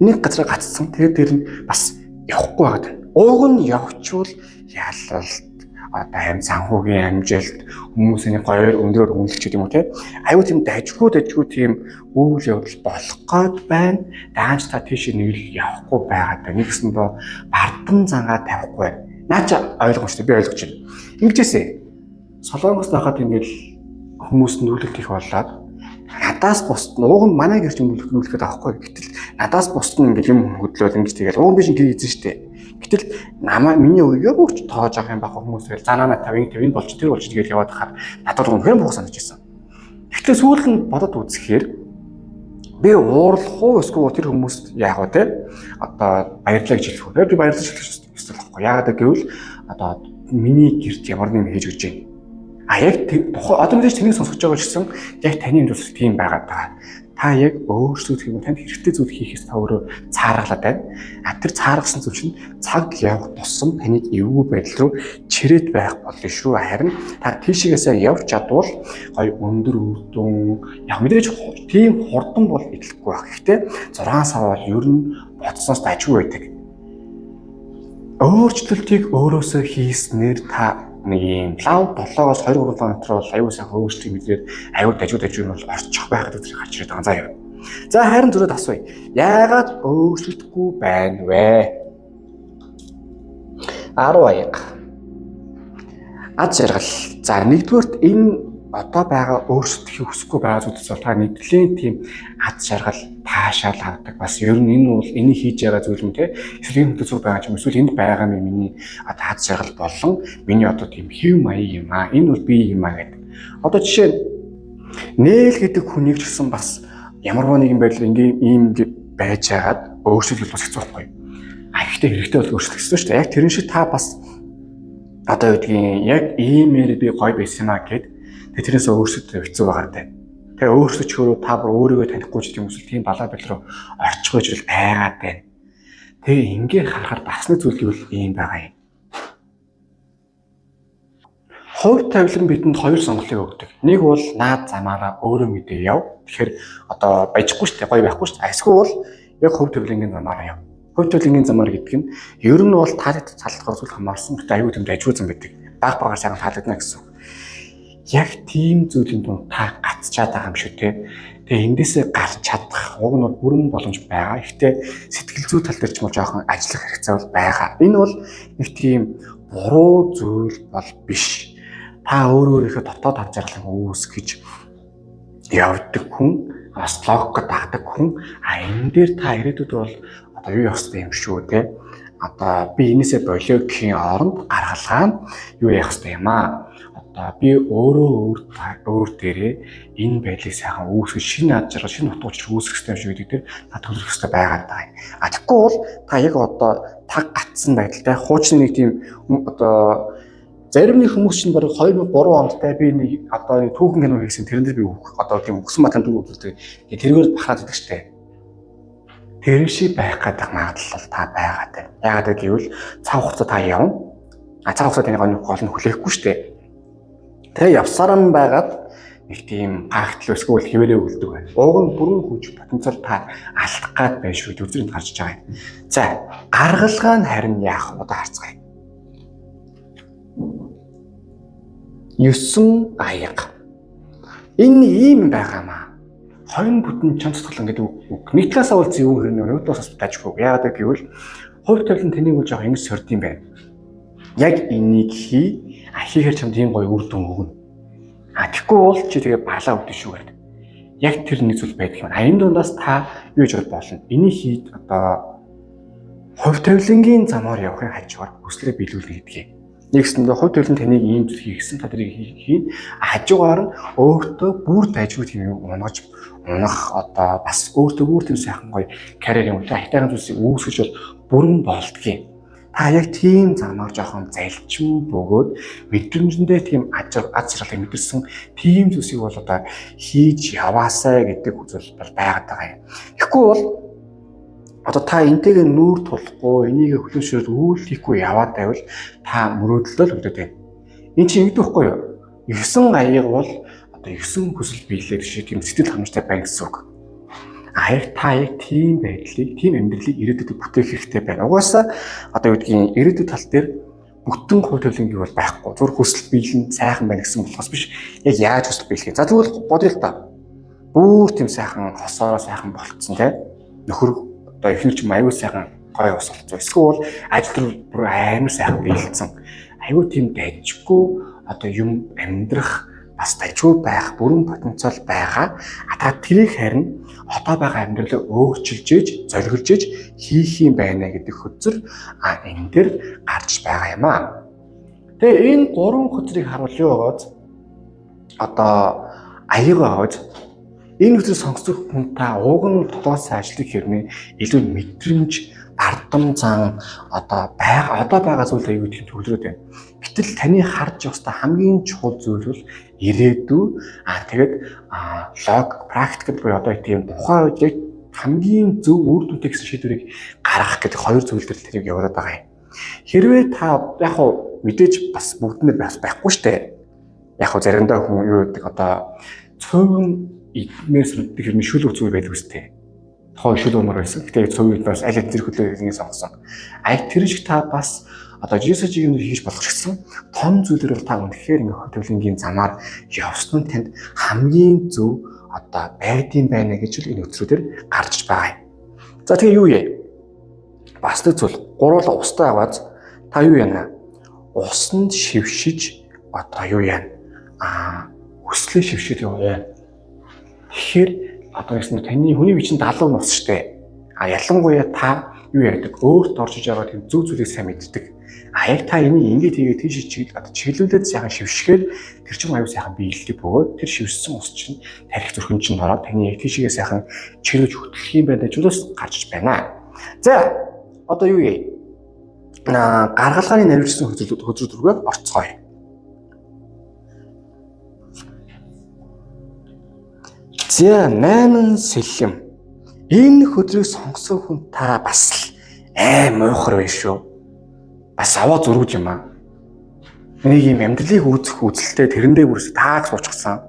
нэг газар гацсан. Тэгээд тэр нь бас явахгүй байгаад байна. Ууг нь явчвал ялалт, одоо аим санхүүгийн амжилт, хүмүүсийн гоёор өндрөөр үнэлж гэдэг юм уу те. Аюу тийм дажгүй тийм үйл явдал болох гээд байна. Даанч та тийш нэг л явахгүй байгаад байна. Нэгсэндээ бардам зангаа тавихгүй байна. Наа чи ойлгомжтой би ойлгож байна. Ингэжээсэ. Солонгос байхад ингээд хүмүүс нүүлэлт их болоод надаас бусд нь ууг нь манай гэрч нүүлэх нүүлэхэд авахгүй. Гэтэл надаас бусд нь ингээд юм хөдлөөд ингэж тэгэл ууг би шинэ гэр эзэн штэ. Гэтэл намаа миний үеийг өгч тоож байгаа юм баг хүмүүс тэгэл за наа 50 50 болж тэр болж тэгэл яваад хахаар надад үнэхээр буух санагдаж байсан. Гэхдээ сүүлд нь бодод үзэхээр би уурлах уу эсвэл тэр хүмүүст яах вэ те одоо баярлалаа гэж хэлэх үү. Би баярлаж хэлэх ёстой байхгүй. Яагаад гэвэл одоо миний гэрт ямар нэг хийж өгч байна. А яг тухайн одоо мэдээж тэнийг сонсгож байгаа ч гэсэн яг таны хувьд бас тийм байгаад байгаа. Та яг өөрчлөлт юм танд хэрэгтэй зүйл хийхээс та өөрөө цааргалаад байна. А тэр цааргасан зүйл чинь цаг явах тусам таныг эвгүй байдал руу чирээд байх болно шүү. Харин та тийшээсээ явж чадвал гоё өндөр үр дүн яг мэдээж тийм хурдан бол эдлэхгүй байх. Гэхдээ 6 сар бол ер нь бодсоноос дажгүй байдаг. Өөрчлөлтийг өөрөөсөө хийснээр та нэг юм лав 7-оос 23 км бол аюул сайхан өөрчлөлтийг мэдрээд аюул дажгүй юм бол орчих байх гэдэг зэрэг гарч ирээд байгаа. За яа. За харин зүрээд асууя. Яагаад өөрчлөлтгүй байна вэ? 10 аяга. Аз жаргал. За нэгдүгээрт энэ одоо байгаа өөрчлөлтийг хүсэхгүй байгаа зүйлс бол та нэгдлийн тийм аз жаргал таашаал авдаг. Бас ер нь энэ бол энийг хийж байгаа зүйл юм те. Эсвэл энэ хөтөлбөр байгаа ч юм эсвэл энд байгаа юм миний одоо аз жаргал болон миний одоо тийм хэв маяг юм аа. Энэ бол би юм аа гэдэг. Одоо жишээ нь Нээл гэдэг хүнийг ч гэсэн бас ямарваа нэгэн байдлаар ингээм ийм байж байгаад өөрчлөлт бас хэцүү байхгүй. А ихтэй хэрэгтэй бол өөрчлөх гэсэн шүү дээ. Яг тэрэн шиг та бас одоо гэдгийг яг иймээр би гоё байсан юм аа гэд тэгээ тэрнээс өөрчлөлт хэцүү байгаа даа. Тэгээ өөрчлөж хөрөө та бүр өөрийгөө танихгүй ч тийм эсвэл тийм балаа бэл рүү орчих гэж байгаад байна. Тэгээ ингээ харахаар бас нэг зүйл гэвэл ийм байгаа юм. Хувь тавилан бидэнд хоёр сонголтыг өгдөг. Нэг бол наад замаараа өөрөө мэдээ яв. Тэгэхээр одоо баяжихгүй шүү дээ, гоё байхгүй шүү дээ. Эсвэл бол яг хувь тавилангийн замаараа яв. Хувь тавилангийн замаар гэдэг нь ер нь бол таалагдах цалдахаар зүйл хамаарсан. Гэтэ аюу тэмд ажгүй зам байдаг. Баг багаар сайхан таалагдана гэсэн үг. Яг тийм зүйлийн дунд та гацчаад байгаа юм шүү те. Тэгээ эндээсээ гарч чадах уг нь бол бүрэн боломж байгаа. Гэхдээ сэтгэл зүй тал дээр ч юм уу жоохон ажиллах хэрэгцээ бол байгаа. Энэ бол нэг тийм буруу зүйл бол биш. Та өөрөө өөрийнхөө дотоод ав жаргалыг үүсгэж явдаг хүн, бас логик дагдаг хүн. А энэ дээр та ирээдүйд бол одоо юу явах хэрэгтэй юм шүү те. Одоо би энээсээ болио гэхийн оронд гаргалгаа нь юу явах хэрэгтэй юм аа. Одоо би өөрөө өөр дээрээ энэ байдлыг сайхан үүсгэж шинэ ад жаргал, шинэ утга учир үүсгэх хэрэгтэй юм шиг гэдэг дээр та төвлөрөх хэрэгтэй байгаад байгаа юм. А тэгэхгүй бол та яг одоо таг гатсан байдалтай хуучны нэг тийм одоо зарим нэг хүмүүс чинь бараг 2003 онд те би нэг одоо нэг түүхэн кино хийсэн тэрэн дээр би одоо тийм өгсөн математик үзүүлдэг. Тэргээр бахаад идэг штэ. Тэр шиг байх гэдэг магадлал та байгаа те. Яагаад гэвэл цаг хугацаа та явна. А цаг хугацаа таны гол нь хүлээхгүй штэ. Тэгээ явсаар нь байгаад нэг тийм гайхтал эсвэл хэвээрээ үлдэг байна. Уг нь бүрэн хүч потенциал та алдах гад байх шүү гэдэг үзрэнд гарч байгаа юм. За гаргалгаа нь харин яах вэ? Одоо харцгаая. 9 аяга. Энэ ийм байгаамаа. Хонь бүтэн чам цэцгэлэн гэдэг үг. Нэг талаасаа бол зөв хэрнээ, нөгөө талаас бас дажгүй. Яагаад гэвэл хувь тавилан тэнийг бол жоох ингэж сорд юм байна. Яг энийг хий, а хийхээр чамд ийм гоё үр дүн өгнө. А тэгэхгүй бол чи тэгээ балаа өгдөн шүү гэдэг. Яг тэр нэг зүйл байдаг юм. А энэ дундаас та юу гэж болно? Энийг хийд одоо хувь тавилангийн замаар явахын хажуугаар хүслээ биелүүлнэ гэдгийг. Нэгсэндээ хувь тавилан таныг ийм зүйл хийх гэсэн та тэрийг хийн. Хажуугаар нь өөртөө бүр дайжгүй тийм юм унгаж унах одоо бас өөртөө бүр тийм сайхан гоё карьер юм уу хайтайхан зүйлсийг үүсгэж бол бүрэн болдгийг. Та яг тийм замаар жоохон залжин бөгөөд мэдрэмжэндээ тийм аз жаргалыг мэдэрсэн тийм зүйлсийг бол одоо хийж яваасай гэдэг зүйл бол байгаад байгаа юм. Тэгэхгүй бол одоо та энтэйгээ нүүр тулахгүй, энийг хүлэмжшөөр үйл хийхгүй яваад байвал та мөрөөдлөө л өгдөг байна. Энэ чинь ингэдэг байхгүй юу? 9 аяга бол одоо 9 хүсэл биелээ шиг тийм сэтгэл хангамжтай байна гэсэн үг. А яг та яг тийм байдлыг, тийм амьдралыг ирээдүйд бүтээх хэрэгтэй байна. Угаасаа одоо юу гэдгийг ирээдүйд тал дээр бүтэн хувь тавилангийн бол байхгүй. Зүр хүсэл биелэн сайхан байна гэсэн болохоос биш. Яг яаж хүсэл биелэх юм. За тэгвэл бодъё л та. Бүр тийм сайхан хосоороо сайхан болцсон те. Нөхөр одоо эхнэр ч юм аюул сайхан гоё ус болцсон. Эсвэл ажил руу бүр амар сайхан биелсэн. Аюул тийм дайжгүй одоо юм амьдрах бас дайжгүй байх бүрэн потенциал байгаа. А та тэрийг харин одоо байгаа амьдралаа өөрчилж ээж, зориглож ээж хийх юм байна гэдэг хөзөр а энэ дэр гарч байгаа юм аа. Тэгээ энэ гурван хөзрийг харуул юу байгааз одоо аяг байгааз энэ хөзрийг сонсох хүн та уг нь дотоос ажлыг хэрнээ илүү мэдрэмж Бардам зан одоо байгаа одоо байгаа зүйл аюу тийм төвлөрөөд байна. Гэтэл таны харж явах ёстой хамгийн чухал зүйл бол ирээдүй. Тэгээд лог практикд буюу одоо тийм тухайн үед яг хамгийн зөв үр дүнтэй гэсэн шийдвэрийг гаргах гэдэг хоёр зүйл дээр тэрийг явуулаад байгаа юм. Хэрвээ та яг хуу мэдээж бас бүгд нэр бас байхгүй штэ. Яг хуу заримдаа хүн юу гэдэг одоо цөөвөн идмээс мэддэг хэрнээ шүл үцүү байдаг үстэй. Тухайн шүл умар байсан. Гэтэ цөөвөн идмээс аль аль зэрэг хөдлөөгийг сонгосон. Ая тэр шиг та бас одоо Jesus-ийг юм хийж болох гэсэн том зүйлээр бол та үнэхээр ингээ хөтөлбөрийн замаар явсан нь танд хамгийн зөв одоо байдсан байна гэж л энэ өдрүүдээр гарч байгаа юм. За тэгээ юу яа? Бас нэг зүйл гуруула устай аваад та юу яана? Усанд шившиж одоо юу яана? Өслөө шившиж яваа. Тэгэхээр одоо гэсэн таны хүний бичин 70 нус штэ. Ялангуяа та юу яадаг? Өөрт орж иж байгаа тийм зөв зүйлийг сайн мэддэг. Яг та энийг ингэж хийгээд тийш чиглэл одоо чиглүүлээд сайхан шившгээр тэр чинь аюу сайхан биелдэг бөгөөд тэр шивссэн ус чинь тарих зүрхэн чинь ороод таны яг тийшээ сайхан чиглэж хөтлөх юм байна гэж гарч байна. За одоо юу яа? Гаргалгааны наривчсан хөзрүүд рүүгээ орцгоё. За 8 сэлэм. Энэ хөдрийг сонгосон хүн та бас л аим уухар байх шүү. Бас аваа зөрүүж юм аа. Нэг юм амьдралыг үүсэх үзэлтэй тэрэндээ бүрс тааг суучихсан.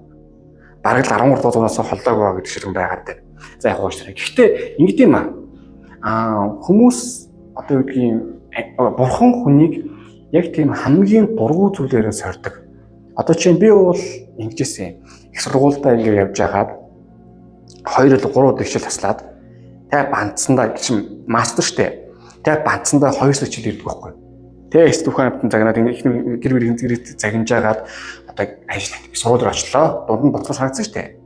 Бараг л 13 дугаар зуунаас холдоог байгаа гэдэг шиг байгаад байна. За яг уучлаарай. Гэхдээ ингэдэм юм аа. Хүмүүс одоо юу гэдгийг бурхан хүнийг яг тийм хамгийн дургу зүйлээрээ сордог. Одоо чинь би бол ингэжсэн. Их сургуультай ингэ явж байгаад 2 л 3 удаа хичээл таслаад тэг бандсандаа чинь мастер штэ. Тэг бандсандаа 2 сар хичээл ирдэг байхгүй. Тэг эс түүхэн амтан загнаад их гэр бүлийн зэрэг загнаж агаад одоо ажил сургууль руу очлоо. Дунд нь боцгоо санагдсан штэ.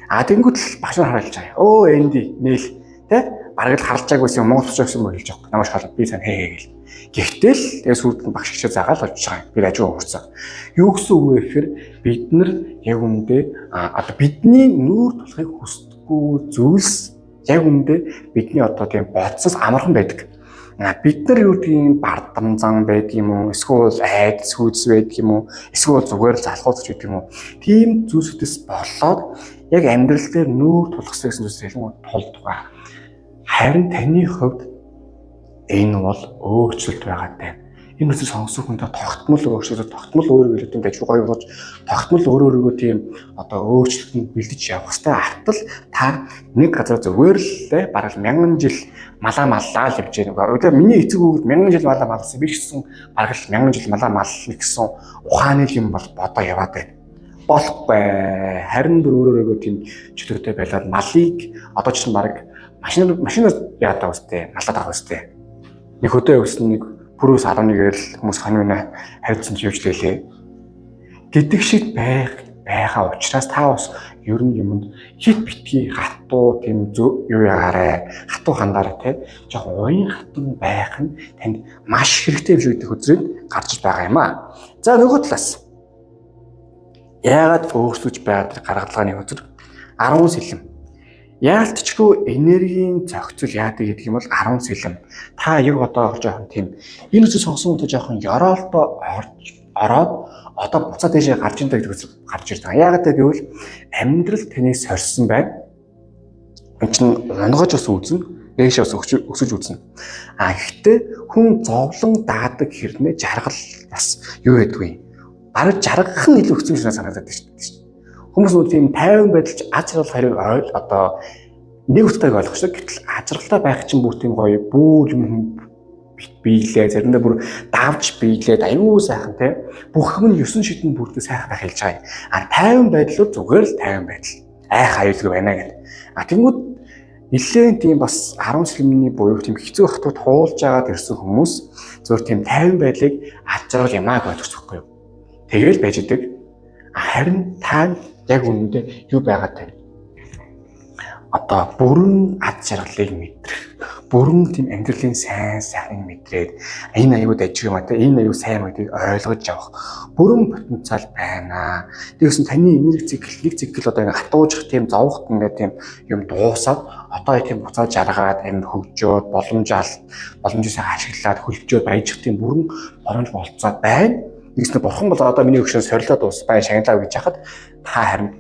Тэнгүүт л багш нар харалж байгаа. Өө энди нээл тэ бараг л харалж байгаагүй юм Монгол тушаа гэсэн мөр хэлж байгаа. Намайг шалаа би сайн хээ хээ гэл. Гэхдээ л тэгээ сүйд нь багш хичээл заагаал олж байгаа юм. Би ажиг хуурсан. Юу гэсэн үг вэ гэхээр бид нар яг үүндээ одоо бидний нүүр тулахыг хүсдэггүй зүйлс яг үүндээ бидний одоо тийм бодсоос амархан байдаг. Бид нар юу гэдгийг бардам зан байдаг юм уу? Эсвэл айдас хүйдэс байдаг юм уу? Эсвэл зүгээр л залхууцч байдаг юм уу? Тийм зүйлсүүдээс болоод яг амьдрал дээр нүүр тулах гэсэн зүйлс ялангуяа тулдаг. Харин таны хувьд энэ бол өөрчлөлт байгаа даа. Энэ үсэг сонгосон хүнтэй тогтмол өөрчлөлт, тогтмол өөр өөрийгөө тийм дажгүй гоё болгож, тогтмол өөр өөрийгөө тийм одоо өөрчлөлтөнд бэлдэж явах хэрэгтэй. Артал та нэг газар зүгээр л бараг мянган жил малаа маллаа л явж байгаа. Одоо миний эцэг өвөг мянган жил малаа малсан би ч гэсэн бараг л мянган жил малаа маллна гэсэн ухааны юм бол бодоо яваад байна. Болохгүй. Харин бүр өөр өөрийгөө тийм чөлөөтэй байлаад малыг одоо ч бараг машинаар яадаг үстэй, малаад байгаа үстэй. Нэг хөдөө явсан нэг пүрөөс 11-ээр л хүмүүс хоньно хариуцсан ч явж лээлээ. Гэдэг шиг байх байгаа учраас та бас ер нь юмд хит битгий хатуу тийм юу ягаарэ хатуу хандаарай те жоохон уян хатан байх нь танд маш хэрэгтэй юм шиг гэдэг хөзрөнд гарч байгаа юм аа. За нөгөө талаас яагаад өөрчлөж байгаа тэр гаргалгааны хөзөр 10 сэлэм. Яалтчгүй энергийн зохицол яадаг гэдэг юм бол 10 сэлэм. Та яг одоо жоохон тийм энэ үсэг сонгосон хүнтэй жоохон ёроолдоо ороод одоо буцаад дэшээ гарч ин гэдэг үсэг гарч ирж байгаа. Яагаад гэвэл амьдрал таныг сорьсон байна. Энд чинь унгаж бас үзнэ, дээшээ бас өсөж үзнэ. Гэхдээ хүн зовлон даадаг хэрнээ жаргал бас юу байдгүй. Бараг жаргах нь илүү хэцүү юм шиг санагдаад байна шүү дээ. Хүмүүс нөө тийм тайван байдалч аз жаргал харийг одоо нэг утгыг ойлгох шиг. Гэтэл аз жаргалтай байх чинь бүр тийм гоё бүр юм биелээ заримдаа бүр давж биелээд аюу сайхан те бүх юм 9 шидэн бүрдээ сайхан байх хэлж байгаа юм. Тайван байдал бол зүгээр л тайван байдал. Айх аюулгүй байна гэдэг. Тэнгүүд нэлээд тийм бас 10 сэлмний буюу тийм хэцүү хатууд хуулж агаад ирсэн хүмүүс зөвхөн тийм тайван байдлыг аз жаргал ямааг ойлгохгүй юу. Тэгэл байж идэг. Харин та яг үнэндээ юу байгаад байна? Одоо бүрэн ад жаргалыг мэдрэх, Бүрэн тийм амьдралын сайн сайхныг мэдрээд энэ аюу дажиг юм а те, энэ аюу сайн гэдгийг ойлгож авах бүрэн потенциал байна. Тэгсэн таны энерги цикл нэг цикл одоо ингээ хатуужих тийм зовхт ингээ тийм юм дуусаад одоо тийм буцаад жаргаад амар хөгжөөд боломжийг сайн ашиглаад хөлжөөд баяжих тийм бүрэн боломж болцоод байна. Нэгснэ бурхан бол одоо миний өгшөн сорилоо дуус бай шагналаа гэж яхад та харин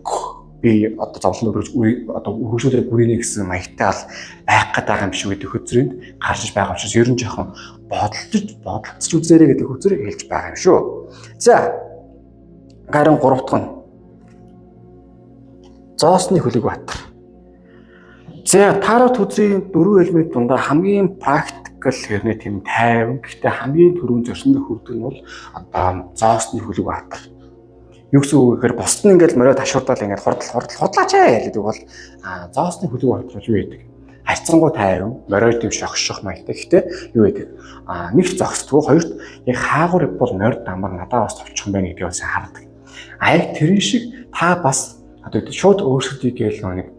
би одоо зовлон өргөж одоо өргөжүүлээ бүрийнэ гэсэн маягтай бол байх гээд байгаа юм шиг гэдэг хөзрөнд гарч байгаа учраас ер нь жоохон бодолцож үзээрэй гэдэг хөзрийг хэлж байгаа юм шүү. За гарan 3 дахь нь зоосны хөлөг баатар. За тарот хөзрийн дөрвөн элемент дундаа хамгийн practical хэрнээ тийм тайван, гэхдээ хамгийн түрүүн зорьсондоо хүрдэг нь бол одоо зоосны хөлөг баатар. Юу гэсэн үг гэхээр бусд нь ингээл морио ташуурдаал ингээд хурдл хурдл худлаач ээ гэдэг бол зоосны хөлөг баатар юу гэдэг? Харьцангуй тайван, морио тийм шогшох маягтай. Гэхдээ юу гэдэг? Нэгт зогсдгоо, хоёрт яг хаагур бол морь дамар надаа бас товчхон байна гэдгийг бас хардаг. А яг тэрэн шиг та бас одоо шууд өөрсдийг гээл нэг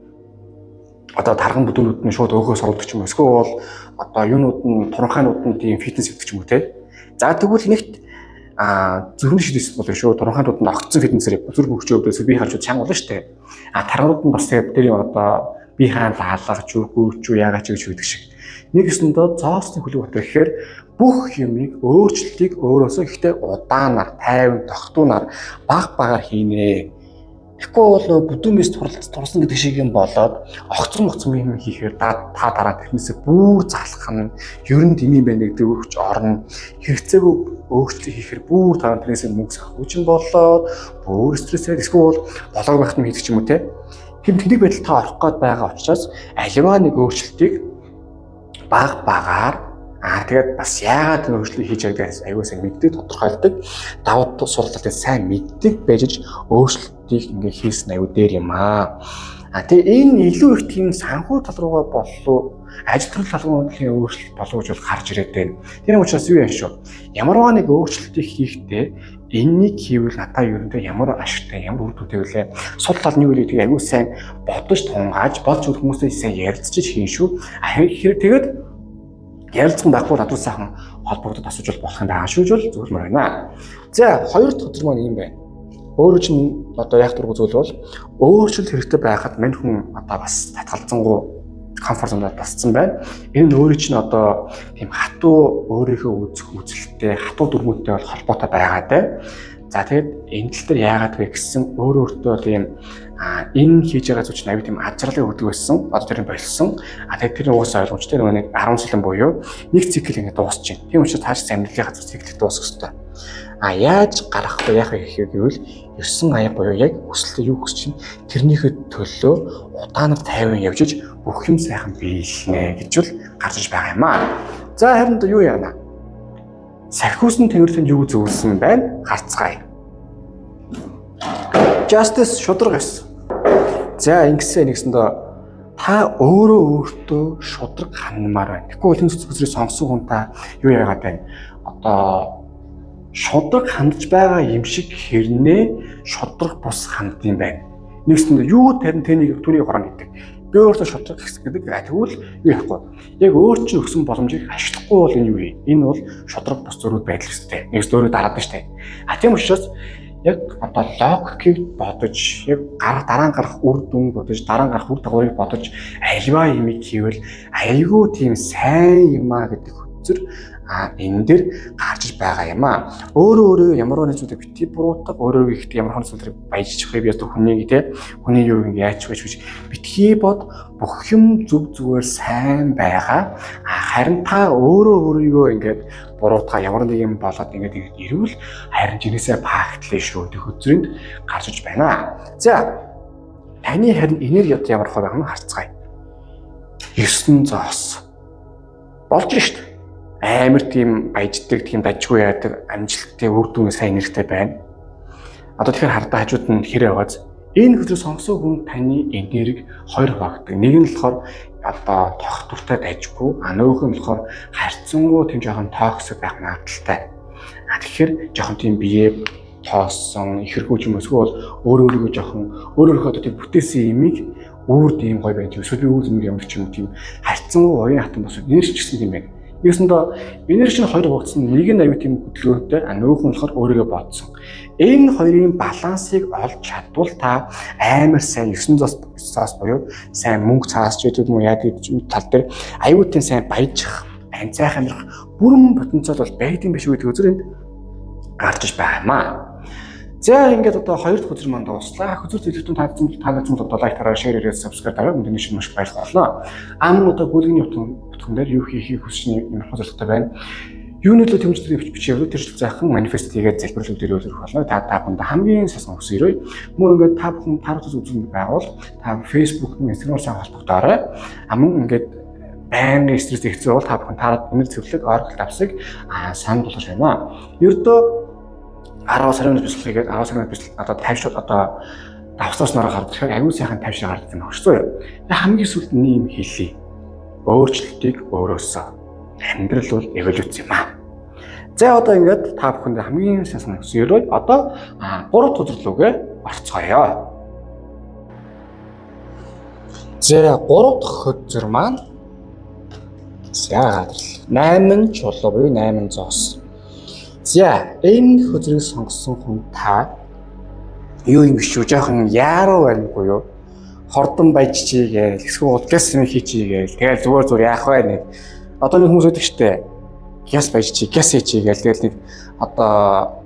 одоо тарган бүдүүнүүд нь шууд өөхөөс оруулдаг ч юм уу. Эсвэл бол одоо юунууд нь туранхайнууд нь тийм фитнес хийдэг ч юм уу те. За тэгвэл нэгт зүрхний шидэс болно шүү. Туранхайнууд нь огцсон фитнесээр зүрх хөгжөө өвдөөс бие харж чанга болно шүү дээ. Тарганууд нь бас тэгээд тэр одоо бие хаан лаалгаж үгүй ч яагаад ч гэж хийдэг шиг. Нэг өсөндөө зоосны хөлөг бат гэхээр бүх юмыг өөрчлөлтийг өөрөөсөө ихтэй удаанаар, тайван, тогтуунаар баг багаар хийнэ. Тэгэхгүй бол нөгөө бүдүүмээс турсан гэдэг шиг юм болоод огцон моцсон юм хийхээр та дараа тэрнээсээ бүр залах нь ер нь дэмий байна гэдэг өгч орно. Хэрэгцээгүй өөрчлөлт хийхээр бүр дараа тэрнээсээ мөнгө санхүүжин болоод бүр стрессээр эсвэл болоог байх юм хийдэг ч юм уу те. Тийм тэнэг байдал та орох гээд байгаа учраас аливаа нэг өөрчлөлтийг баг багаар тэгээд бас яагаад энэ өөрчлөлт хийж байгааг аюул сайн мэддэг, тодорхойлдог. Давуу сул талыг сайн мэддэг байж өөрчлөлтийг ингээ хийсэн аюу дээр юм аа. Тэгээ энэ илүү их тийм санхүү тал руугаа боллоо, ажил төрөл тал руу өөрчлөлт болов гэж бол гарч ирээд байна. Тэр учраас юу юм шүү. Ямарваа нэг өөрчлөлтийг хийхдээ энэнийг хийвэл надаа ерөнхийдөө ямар ашигтай, ямар үр дүнтэй вүлээ. Сул тал нь юу вэ гэдгийг аюул сайн бодож тунгааж, болж хүмүүсээ сайн ярилцаж хийн шүү. Тэгэхээр тэгээд ярилцсан байхгүй надад сайхан холбогдод асууж болох юм байгаа шүү гэж зөвлөмөр байна. За хоёр дахь өдөр маань юм байна. Өөрөө чинь одоо яг дургу зүйл бол өөрчлөлт хэрэгтэй байхад мань хүн одоо бас татгалзангуу comfort zone д бассан байна. Энэ нь өөрөө чинь одоо тийм хатуу өөрийнхөө үзэх үзэлтэй, хатуу дүрмүүдтэй бол холбоотой байгаа даа. За тэгэд энэ тал дээр яагаад вэ гэсэн өөрөө өөртөө тийм энэ хийж байгаа зүйл чинь аюу тийм аз жаргалыг өгдөг байсан. Одоо тэр нь болсон. Тэгээд тэр нь угаасаа ойлгомжтой нөгөө нэг 10 жилэн буюу нэг цикл ингээд дуусч байна. Тийм учраас тааш амьдралын газар цикл дуусах ёстой. Яаж гарах вэ, яах вэ гэхээр гэвэл 9 аяг буюу яг хүсэлтээ юу хүсэж чинь тэрнийхээ төлөө удаанаар тайван явж иж бүх юм сайхан биелнэ гэж бол гарч иж байгаа юм аа. За харин юу яана? Сахиусан тэнгэрлэнд юу зөвлөсөн байна? Харцгаая. Justice шударга ёс. За ингэсэн нэгсэндээ та өөрөө өөртөө шударга хандмаар байна. Тэгэхгүй бол энэ зүсрийг сонгосон хүн та юу яагаад байна? Одоо шударга хандж байгаа юм шиг хэрнээ шударга бус хандд юм байна. Нэгсэндээ юу тарин тэнийг түүнийг хорон гэдэг. Би өөртөө шударга гэдэг. Тэгвэл юу яахгүй. Яг өөр чинь өгсөн боломжийг ашиглахгүй бол энэ юу юм? Энэ бол шударга бус зөрүүд байдал өстэй. Нэгс өөрөө дараад байна штэ. Тийм учраас яг одоо логикийг бодож, яг дараа нь гарах үр дүн бодож, дараа нь гарах үр дагаврыг бодож аливаа юмыг хийвэл айгүй тийм сайн юм а гэдэг хөзөр энэ дээр гарч байгаа юм а. Өөрөө өөрөө ямар нэгэн зүйлийг битгий буруутга, өөрөө ихтэй ямар нэгэн зүйлийг баяжчих вэ би одоо хүнийг те хүний юу ингэ яаж байж гэж битгий бод, бүх юм зүг зүгээр сайн байгаа. Харин та өөрөө өөрийгөө ингээд буруутгаа ямар нэг юм болоод ингээд ирвэл харин жинээсээ фактлээ шүү гэх хөзрөнд гарч иж байна. За таны харин энерги одоо ямар хөө байгаа нь харцгаая. 9 зоос болж шít. Амар тийм баяждаг, тийм дажгүй яадаг, амжилттай, үр дүн сайн энергитэй байна. Одоо тэгэхээр хардаа хажууд нь хэрэг байгааз энэ хөзрөө сонгосон хүн таны энерги хоёр хуваагддаг. Нэг нь болохоор одоо тогтвортой дажгүй, а нөгөөх нь болохоор харьцангуй тийм жоохон toxic байх магадлалтай. Тэгэхээр жоохон тийм бие тоосон, ихэрхүү ч юм уу эсвэл өөрөө өөрийгөө жоохон өөр өөрийнхөө одоо тийм бүтээсэн имийг Үрд ийм гоё байх. Эсвэл би үр зэмээр ямар ч юм уу тийм харьцангуй уян хатан бас энерги ч гэсэн тийм байна. Нэгсэндээ энерги нь хоёр хуваагдсан. Нэг нь аюу тийм хөдөлгөөнтэй, а нөгөөх нь болохоор өөрийгөө бодсон. Энэ хоёрын балансыг олж чадвал та амар сайн 900-аас буюу сайн мөнгө цаасч гэдэг юм уу яа гэдэг тал дээр аюу тийм сайн баяжих, анцайх амьдрах бүрэн потенциал бол байдсан биш үү гэдэг үзэр энд гарч иж байгаа юм аа. За ингээд одоо хоёр дахь хөзөр маань дууслаа. Хөзөр төлөвтөн таалагдсан бол одоо like дараа, share хийгээд, subscribe дараа. Өнөөдөр шинэ маш баярлалаа. Ам одоо гүйлгэний утган дээр юу хийхийг хүсэж юм зорилготой байна. Юуны төлөө тэмцэлтэй бичээвэл тэр шиг зайхан манифест хийгээд залбирлууд дээр өрөх болно. Та та бүхэнд хамгийн сасан хүсэн өрөө. Мөн ингээд та бүхэн таарч үзэн байгуул та Facebook, Instagram-аар сайн холбогдоорой. А мөн ингээд байнгын стресс хэцүү бол та бүхэн таарад үнэр цэвэрлэг Oracle давсыг санал болгож байна. Ердөө 10 сарын өмнө бэлтгэл хийгээд 10 сарын бэлтгэл одоо 50 одоо давсааснараа гардаг. Тэгэхээр аюул сайхан 50 шиг гардаг юм байна шүү дээ. Тэгээ хамгийн сүүлд нэг юм хэлье. Өөрчлөлтийг өөрөөсөө. Амьдрал бол эволюц юм аа. За одоо ингээд та бүхэнд хамгийн сайн санагдсан ерөө одоо 3 дахь үзэрлүүгээ орцгоё. За 3 дахь хөзөр маань за 8 чулуу буюу 8 зоос. За энэ хөзрийг сонгосон хүн та юу юм шүү жоохон яаруу байна буюу хордон баяжчихъя гээл эсвэл удгаас юм хийчихье гээл тэгэл зүгээр зүгээр яах вэ нэг одоо нэг хүмүүс өгдөг штэ гяс баяжчихъя гяс хийчихье гээл тэгэл нэг одоо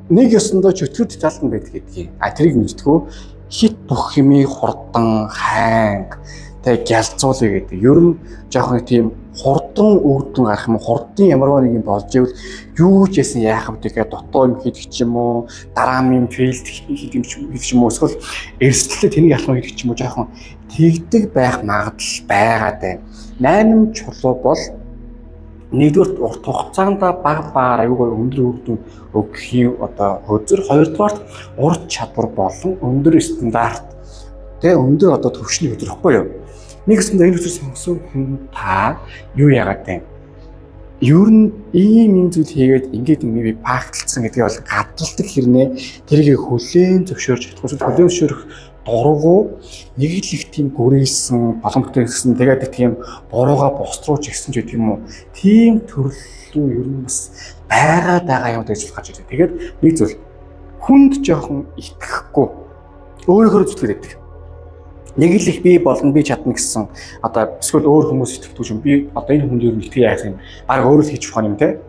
нэг ёсондоо чөтгөр деталд нь байдаг гэдгийг а тэрийг мэдтгүү хит бүх юмыг хурдан хайнг тэг гялцуулъя гэдэг. Ер нь жоохон тийм хурдан өвдөн гарах юм хурдан ямарваа нэг юм болж ивэл юу ч яасан яах вэ гэхэд дутуу юм хийдэг ч юм уу дараа юм фейлд хийдэг юм ч юм уу эсвэл эрсдэлтэй тэнийг ялах хийдэг ч юм уу жоохон тэгдэг байх магадлал байгаад байна. 8 чулуу бол нэгдүгээр урт хугацаанд баг багаар аюугаар өндөр үр дүн өгөхийн одоо хөзөр, хоёрдугаарт урт чадвар болон өндөр стандарт тэ өндөр одоо төвшний хөзөр ихгүй юу? Нэг гэсэндээ энэ хөзөр сонгосон хүн та юу яагаад вэ? Ер нь ийм юм зүйл хийгээд ингээд юм би пакталцсан гэдгийг бол гадралдаг хэрнээ тэрийг хүлээн зөвшөөрч чадахгүй хүлээн зөвшөөрөх дургу нэг л их тийм гүрийсэн боломжтой гэсэн тэгээд тийм бурууга бус руу ч ихсэн ч гэдэг юм уу тийм төрлөө ер нь бас байгаад байгаа юм гэж гарч ирдэг. Тэгээд нэг зүйл хүнд жоохон итгэхгүй өөрөөхөө зүтгээд байдаг. Нэг л их би болно би чадна гэсэн одоо эсвэл өөр хүмүүс итгэдэг юм би одоо энэ хүн дээр нь итгэе яасан юм баг өөрөө л хийж болох юм те.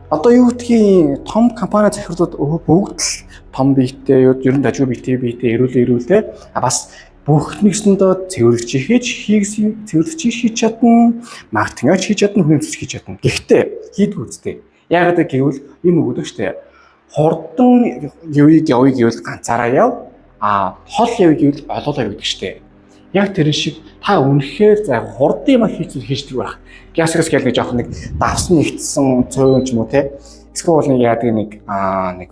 Одоо юу гэдгийг том компани захирлууд бүгд л том биетэй ер нь дажгүй биетэй биетэй эрүүл эрүүлтэй а бас бүх нэгсэндээ цэвэрлэж хийж хийгсэн цэвэрлэж хийж чадна маркетинг хийж чадна хүн хийж чадна. Гэхдээ хийдгүй үстэй. Яагаад гэвэл юм өгдөг штэ. Хурдан явъя явъя гэвэл ганцаараа яв. А хол явъя гэвэл олоолаа явдаг штэ. Яг тэр шиг та үнэхээр за хурдан юм хийдэг байх. Гясгас гэл нэг жоохон нэг давсан нэгтсэн цөөн ч юм уу те. Эсвэл нэг яадаг нэг нэг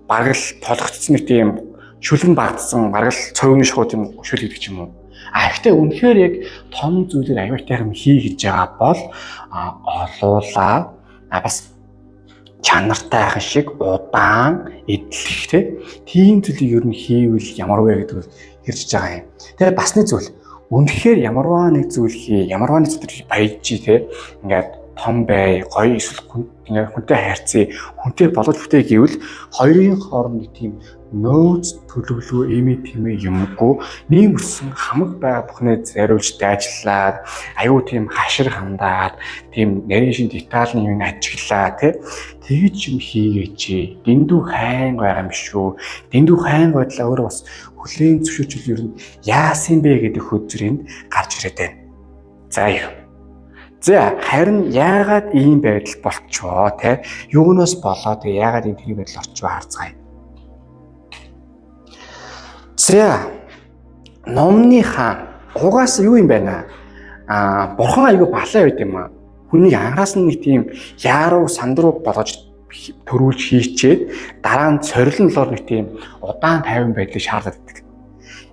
бараг л толгоцсон нэг тийм шүлэн багтсан бараг л цөөн шахуу тийм шүл гэдэг ч юм уу. А ихтэй үнэхээр яг том зүйлээр аюултай юм хий гэж байгаа бол олуулаа а бас чанартай байх шиг удаан эдлэх тийм зүйлийг ер нь хийвэл ямар вэ гэдэг нь хэржиж байгаа юм. Тэгээ бас нэг зүйл үнэхээр ямарваа нэг зүйл хий, ямарваа нэг зүйл баяжий те ингээд том бай, гоё эсвэл ингээд хүнтэй хайрцъя, хүнтэй болгож бүтээ гэвэл хоёрын хооронд нэг тийм нөөц төлөвлөө эми тэмээ юмгүй нийгэм өссөн хамаг байгаа бүхнээ зориулж дайжлаад аюу тийм хашир хандаад тийм нарийн шин детальны юм ажиглаа тий тэгж юм хийгээч дэндүү хайн байгаа юм шүү дэндүү хайн байдлаа өөрөө бас хүлээн зөвшөөрчл ер нь яасан бэ гэдэг хөзөр энд гарч ирээд байна. За юу. За харин яагаад ийм байдал болчихоо те юунаас болоо те яагаад ийм тийм байдал орчихоо харцгаая. За номны хаан угаас юу юм байна? Аа бурхан айгүй балай байт юм аа. Хүнийг анхаас нь нэг тийм яаруу сандруу болгож төрүүлж хийчээд дараа нь сорилн лоор нэг тийм удаан тайван байдлыг шаарддаг.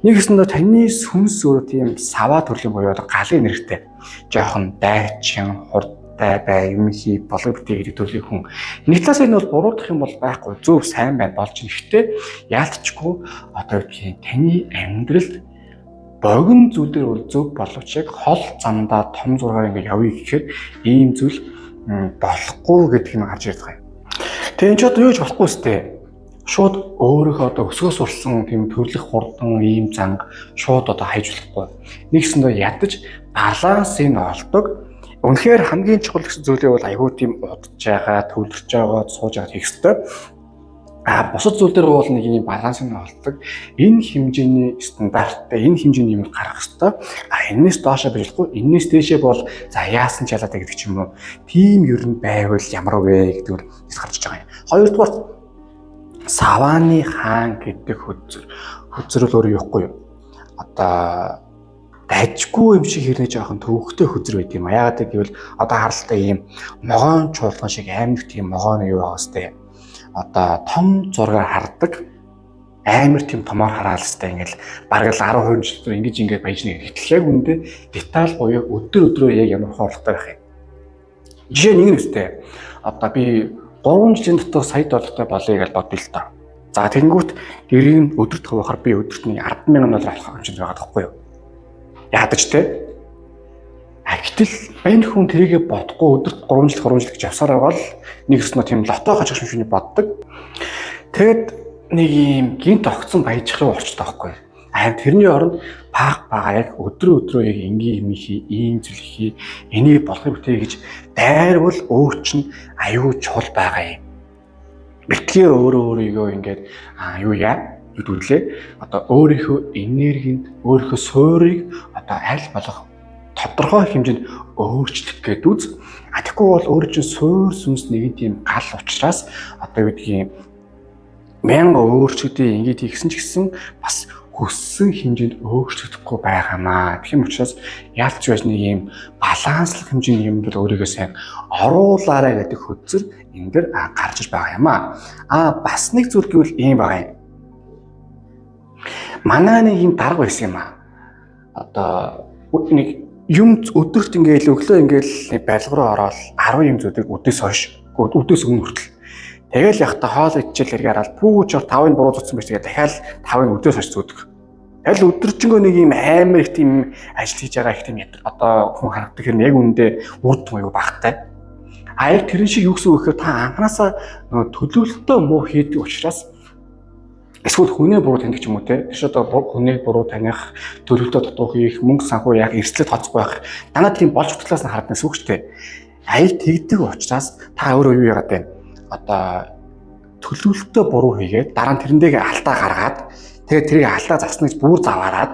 Нэг гэсэндээ таны сүнс өөрөө тийм саваа төрлийн буюу галын нэртэй. Жохон дайчин, хурдтай бай, юм хий, болго битээ гэдэг төрлийн хүн. Нэг талаас энэ бол буруутгах юм бол байхгүй, зөв сайн байна болж байна. Гэхдээ яалтчгүй одоо юу гэдгийг таны амьдралд Богино зүйлээр бол зөв боловч яг хол замдаа том зургаар ингээд явъя гэхээр ийм зүйл болохгүй гэдэг нь гарч ирдэг юм. Тэгээ энэ ч одоо юу ч болохгүй сте. Шууд өөрийнхөө одоо өсгөөс сурсан тийм төрлөх хурдан ийм занг шууд одоо хайж болохгүй. Нэгсэндээ ядаж балансыг олдог. Үнэхээр хамгийн чухал гэсэн зүйлээ бол айгүй тийм удаж байгаа, төвлөрч байгаа, сууж байгаа хийх ёстой. А бусад зүйл дээр бол нэг юм балансыг олдог. Энэ хэмжээний стандарттай, энэ хэмжээний юм гаргах ёстой. А энэс доошоо байж болохгүй, энэс дээшээ бол за яасан ч ялаатай гэдэг ч юм уу. Тийм ер нь байвал ямар вэ гэдэг нь гарч иж байгаа юм. Хоёрдугаар Саваны хаан гэдэг хөзөр. Хөзөр л өөр юу ихгүй юу? Одоо дажгүй юм шиг хэрнээ жоохон төвөгтэй хөзөр байд юм а. Яагаад гэвэл одоо харалтай ийм могоон чуулган шиг амар тийм могоон юу байгаа сте. Одоо том зургаар хардаг, амар тийм томоор хараал сте, ингээл бараг л 10% жил дотор ингэж ингээд баяж нэг. Гэтэл яг үндэ деталь буюу өдөр өдрөө яг ямар хоолтой байх юм. Жишээ нэг нь үстэй. Одоо би 3 жилийн дотор сая доллартай болъё гэж бодъё л доо. За тэгэнгүүт дэрийг өдөрт хуваахаар би өдөрт нэг 10,000 доллар авах юм шиг байгаа байхгүй юу? Яадаг ч те. А гэтэл байн хүн тэрийгэ бодохгүй өдөрт 3 жил 3 жил гэж явсаар байгаа л нэг өснө тийм лото хажих юм шиг боддог. Тэгэд нэг юм гинт огцон баяжих руу орчтой байхгүй. Харин тэрний оронд баг бага яг өдрөө өдрөө яг энгийн юм хий, ийм зүйл хий, энийг болохыг бүтээ гэж дайрвал өөр чинь аюу чухал байгаа юм. Битгий өөрөө өөрийгөө ингээд юу яа гэдүүлээ. Одоо өөрийнхөө энергийг, өөрийнхөө суурийг одоо аль болох тодорхой хэмжээнд өөрчлөх гээд үз. А тэгэхгүй бол өөр чинь суур сүнс нэгэн тийм гал учраас одоо юу гэдгийг мянга өөрчлөгдөө ингэж хийгсэн ч гэсэн бас хүссэн хэмжээнд өөрчлөгдөхгүй байгаамаа. Тийм учраас ялч байж нэг юм баланслах хэмжээний юмд бол өөрийгөө сайн оруулаарай гэдэг хөзөр энэ дэр гарч ир байгаа юм аа. А бас нэг зүйл гэвэл ийм байгаа юм. Манай нэг юм дарга байсан юм аа. Одоо нэг юм өдөрт ингээл өглөө ингээл барилга руу ороод 10 юм зүдэг өдөөс хойш, өдөөс өмнө хүртэл. Тэгэл явхдаа хоол идчихэл эргээ хараад пүүч ор 5-ыг буруу зүтсэн байж, тэгээ дахиад 5-ыг өдөөс хойш зүүдэг. Тэгэл өдөржингөө нэг юм амар их тийм ажил хийж байгаа их тийм одоо хүн харагдаг хэрнээ яг үүндээ үр дүн аюу багтай. А яг тэрэн шиг юу гэсэн үг гэхээр та анханасаа төлөвлөлтөө муу хийдэг учраас эсвэл хүнээ буруу таних ч юм уу те. Тэр чинь одоо хүнээ буруу таних, төлөвлөлтөө дутуу хийх, мөнгө санхүү яг эрсдлээ тооцохгүй байх. Танаа тийм болж талаас нь харагдана гэсэн үг шүү дээ. Аяг тэгдэг учраас та өөрөө юу яагаад вэ? Одоо төлөвлөлтөө буруу хийгээд дараа нь тэрэндээ алдаа гаргаад тэгээд тэрийг алдаа засна гэж бүр заваарад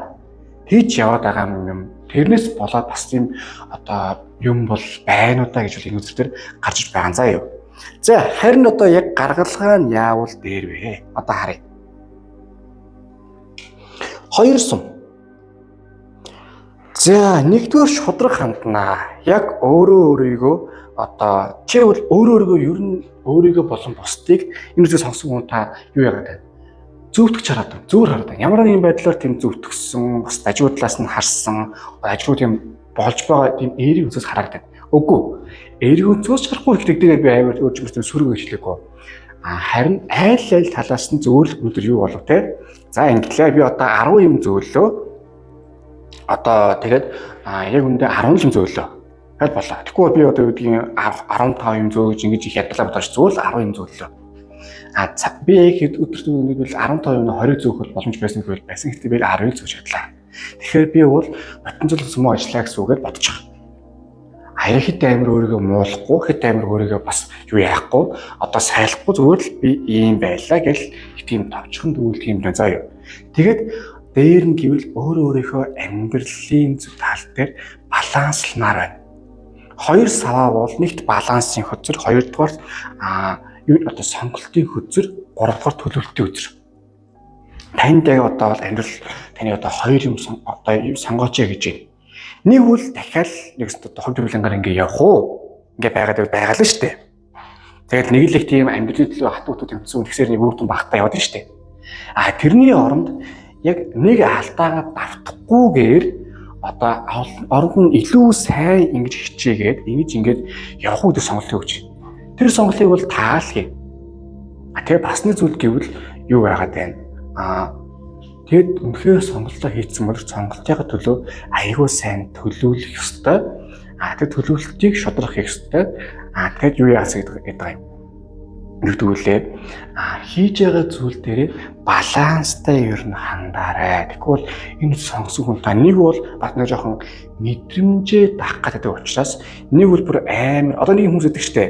хийж яваад байгаа юм. Тэрнээс болоод бас тийм одоо юм бол байна уу та гэж бол энэ үзэр дээр гарч иж байгаа заа юу. За харин одоо яг гаргалгаа нь яавал дээр вэ? Одоо харъя. Хоёр сум. За нэгдүгээр шудраг ханднаа. Яг өөрөө өөрийгөө одоо чи бол өөрөө өөрийгөө ер нь өөрийгөө болон бусдыг энэ зүйлийг сонсон хүн та юу яагаад байна? Зөвтгөж хараад байна. Зөөр хараад байна. Ямар нэгэн байдлаар тийм зөвтгсөн, бас дажгүй талаас нь харсан, ажгүй тийм болж байгаа тийм эерэг өнцгөөс хараад байна. Үгүй. Эерэг өнцгөөс харахгүй ихтэйгээр би амар өөрчмөр тийм сөрөг хэлэхгүй. А харин айл айл талаас нь зөөр л өндөр юу болов те. За ингэлээ би одоо 10 юм зөөлөө. Одоо тэгээд яг үндэ 10 юм зөөлөө. Тэгэл болоо. Тэгэхгүй би одоо юу гэдгийг 15 юм зөөгж ингэж их ядлаа бодож зүгээр л 10 юм зөөлөө. А би яг өдөрт нэг бол 15 юм 20 зөөх бол боломж байсан гэвэл байсан. Гэхдээ би 10-ыг зөөж чадлаа. Тэгэхээр би бол ботенциал муу ажиллаа гэсэн үгээр бодож байгаа. Аяа хэд амар өөрийгөө муулахгүй, хэд амар өөрийгөө бас юу яахгүй, одоо сайлахгүй зүгээр л би ийм байлаа гэл тийм товчхон дүүлэх юм байна заа юу. Тэгээд дээр нь гэвэл өөрөө өөрийнхөө амьдралын зүг тал дээр баланслмаар байна. Хоёр саваа бол нэгт балансын хөзөр, хоёрдугаар юу одоо сонголтын хөзөр, гуравдугаар төлөвлөлтийн хөзөр. Танд яг одоо бол амьдрал таны одоо хоёр юм одоо сонгооч гэж байна. Нэг бол дахиад нэг одоо хувь төрөлнгээр ингээ явах уу? Ингээ байгаад байгаа л шүү дээ. Тэгэл нэг л их тийм амьдралын төлөө хатуу хатуу тэмцсэн тэгсээр нэг үр дүн багтаа яваад шүү дээ. А тэрний оронд яг нэг алдаагаа давтахгүйгээр одоо оронд нь илүү сайн ингэж хичээгээд ингэж ингээд явах уу гэдэг сонголтыг өгч. Тэр сонголтыг бол таал хий. А тэгээ бас нэг зүйл гэвэл юу байгаад байна? А Тэгэд үнэхээр сонголтоо хийцэн бол сонголтынхаа төлөө аягүй сайн төлөвлөх ёстой. Тэр төлөвлөлтийг шудрах хийх ёстой. Тэгээд юу яасан гэдэг юм. Нэгдүгүүлээ хийж байгаа зүйл дээрээ баланстай ер нь хандаарай. Тэгэхгүй бол энэ сонгосон хүн та нэг бол бас нэг жоохон мэдрэмжээ даах гэдэг учраас нэг бол бүр амар одоо нэг хүмүүс гэдэг штэ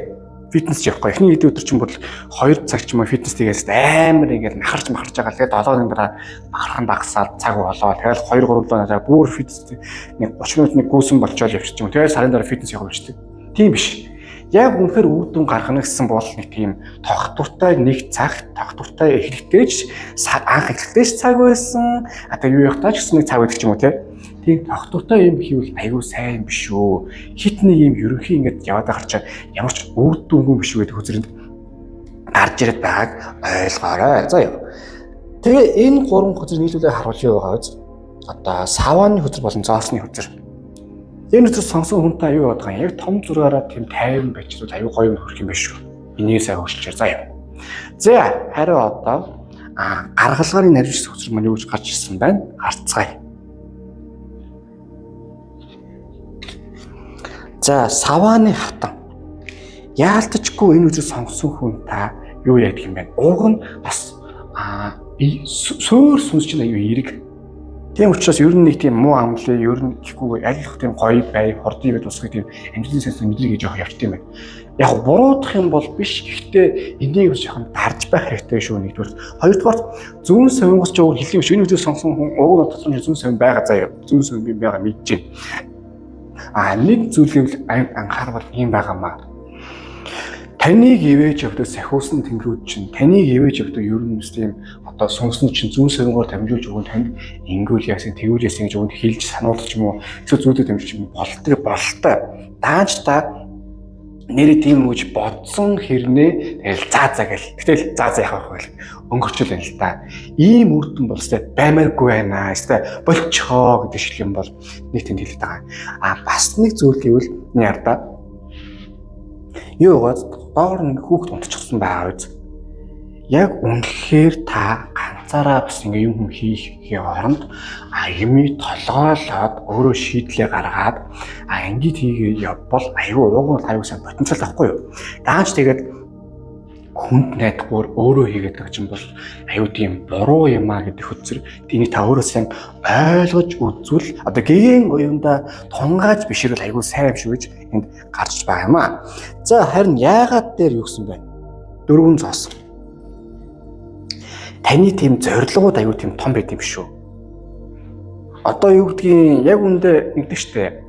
фитнес явахгүй. Эхний хэдэн өдөр чинь бол 2 цаг ч юм уу фитнес хийгээс амар ингээд махарч байгаа. Тэгээд 7 хоногийн дараа махархан дагсаад цаг болоо. Тэгэл 2 3 7 дараа бүр фитнес нэг 30 минут нэг гүйсэн болчоол явчих юм. Тэгэл сарын дараа фитнес явах болчтой. Тийм биш. Яг үнэхээр үр дүн гаргана гэсэн бол нэг тийм тогтвортой нэг цаг, тогтвортой эхлэхдээ ч анх эхлэхдээ ч цаг байсан. Одоо юу явах таа ч гэсэн нэг цаг байдаг ч юм уу те. Тийм тогтвортой юм хийвэл аюу сайн биш үү. Хит нэг юм ерөнхий ингээд яваад байгаа чаа ямар ч үр дүнгүй биш үү гэдэг хөзрөнд гарч ирээд байгааг ойлгоорой. За яа. Тэгээ энэ гурван хөзөр нийлүүлээ харуулъя байгаа биз. Одоо савааны хөзөр болон зоосны хөзөр. Энэ хөзөр сонгосон хүнтэй аюу яваад байгаа юм. Яг том зургаараа тийм тайван байчвал аюу гоё юм хөрөх юм биш үү. Энийг сайн хөгжүүлчихээр. За яа. За харин одоо гаргалгааны нарийнч хөзөр маань юу гэж гарч ирсэн байна? Харцгаая. За савааны хатан. Яалтчгүй энэ үзэл сонгосон хүн та юу яадаг юм бэ? Уг нь бас суур сүнс чинь аюу эерэг. Тийм учраас ер нь нэг тийм муу амлын ер нь гэхгүй аль болох тийм гоё бай, хурдан бай тусахыг тийм амжилтын сайн мэдрэг гэж явах явт юм байна. Яг буруудах юм бол биш. Гэхдээ энийг бас жоохон дарж байх хэрэгтэй шүү нэгдүгээр. Хоёрдугаар зүүн совингос ч уг хэлэх юм шүү. Энэ үзэл сонгосон хүн уг нь дотор нь зүүн совин байгаа заяа. Зүүн совин би байгаа мэдэж байна. Нэг зүйлийг анхаарвал ийм байгаамаа. Таныг ивэж явдаг сахиусан тэнгэрүүд чинь, таныг ивэж явдаг ер нь тийм одоо сүнснүүд чинь зүүн совингоор дамжуулж өгөн танд ингүүл яасан, тэгүүл яасан гэж өгөнд хэлж сануулж юм уу, эсвэл зүйлүүд дамжуулж юм болтыг болтой. Даанч та нэрээ тийм үгж бодсон хэрнээ тэгэл заа заа гэл. Гэтэл заа заа яхах вэ? Өнгөрчл байна л та. Ийм үр дүн бол өстэй баймааргүй байна. Өстэй болчихоо гэдэг шиг юм бол нэг тэнд хэлээд байгаа. Бас нэг зүйл гэвэл энэ ярда. Юу яваад доор нэг хүүхд унтчихсан байгаа биз. Яг үнэхээр та ганцаараа бас ингээ юм хийхийн оронд юмыг толгойлоод өөрөө шийдлээ гаргаад ингээд хийгээ явбал аюу уугуул аюу сайн потенциал авахгүй юу. Даанч тэгээд хүнд найдахгүй өөрөө хийгээд байгаа чинь бол аюу тийм буруу юм а гэдэг хөзөр. Энийг та өөрөө сайн ойлгож үзвэл одоо гэгээн уюунда тунгааж бишрэл аюу сайн юм шүү гэж энд гарч байгаа юм а. За харин яагаад дээр юу гэсэн бэ? 4 зоос. Таны тийм зорилгууд аюу тийм том байт юм шүү. Одоо юу гэдгийг яг үндэ нэгдэг штэ.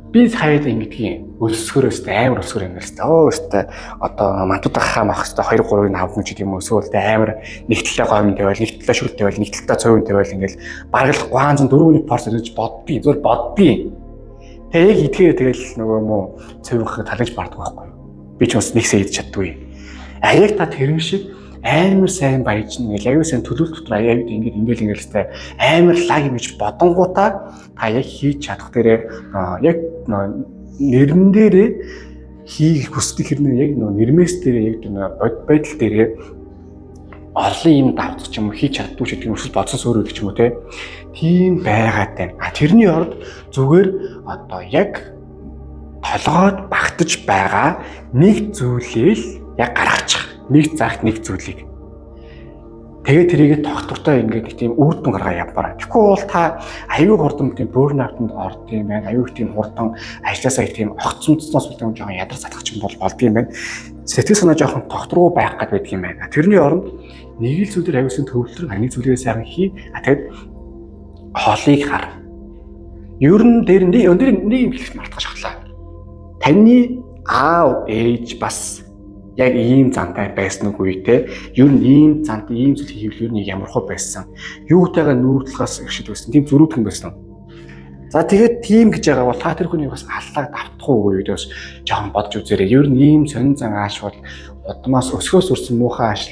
Би хаяад ингэдгийг өлсгөрөөс амар өлсгөр юм байна. Өө өстэй одоо мантууд хаа мах өстэй 2 3-ыг авах ч гэдэг юм уу. Эсвэл амар нэг талаа гомн тавиал, нэг талаа шүл тавиал, нэг талаа цовын тавиал ингээл бараг л 304-ний порц гэж боддгийг. Зүгээр боддгийг. Тэгээ яг идэхээр тэгэл нөгөө мó цовынхаа талаж барддаг байхгүй юу. Би ч бас нэг сая идэж чаддгүй. А яг та тэрэн шиг амар сайн баяжна ингээл аюу сайн төлөвлөлт дотор аюу ингээд ингээл ингээл сте амар лаг юм гэж бодонгуудаа та яг хийж чадах дээрээ яг нэрэн дээрээ хийх хүсдэг хэрнээ яг нөө нэрмэс дээрээ яг нөө байдал дээрээ олон юм давтах ч юм уу хийж чаддгүй ч гэдэг юм эсвэл бодсон сөөрөө гэдэг ч юм уу те тийм байгаад байна. А тэрний орд зүгээр одоо яг толгойд багтаж байгаа нэг зүйлээ л яг гаргачих. Нэг цагт нэг зүйлийг. Тэгээ тэрийгэ тогтвортой ингээд нэг тийм үр дүн гаргаа явбараа. Тэгэхгүй бол та аюу хурдан тийм burnout-нд орд юм байна. Аюу тийм хурдан ажилласаа их тийм огцомцсноос бол тийм жоохон ядар залхах юм бол болдго юм байна. Сэтгэл санаа жоохон тогтворгүй байх гээд байдаг юм байна. Тэрний оронд нэг л зүйлээр аюусын төвлөрөн нэг зүйлээ сайхан хий. А тэгэд хоолыг хар. Ер нь дээр нэг өндөр нэг юм хэлэх мартах шахлаа. Таны аав ээж бас яг ийм зантай байсан үгүй те. Ер нь ийм зант ийм зүйл хийвэл ер нь ямар хөө байсан. Юутайгаа нүүртлгээс иршид байсан. Тийм зөрүүдхэн байсан. За тэгээд тийм гэж байгаа бол та тэр хүний бас аллаг давтах уугүй гэдэг бас жоохон бодж үзээрэй. Ер нь ийм сонин зан ааш бол удмаас өсгөөс өрсөн муухай ааш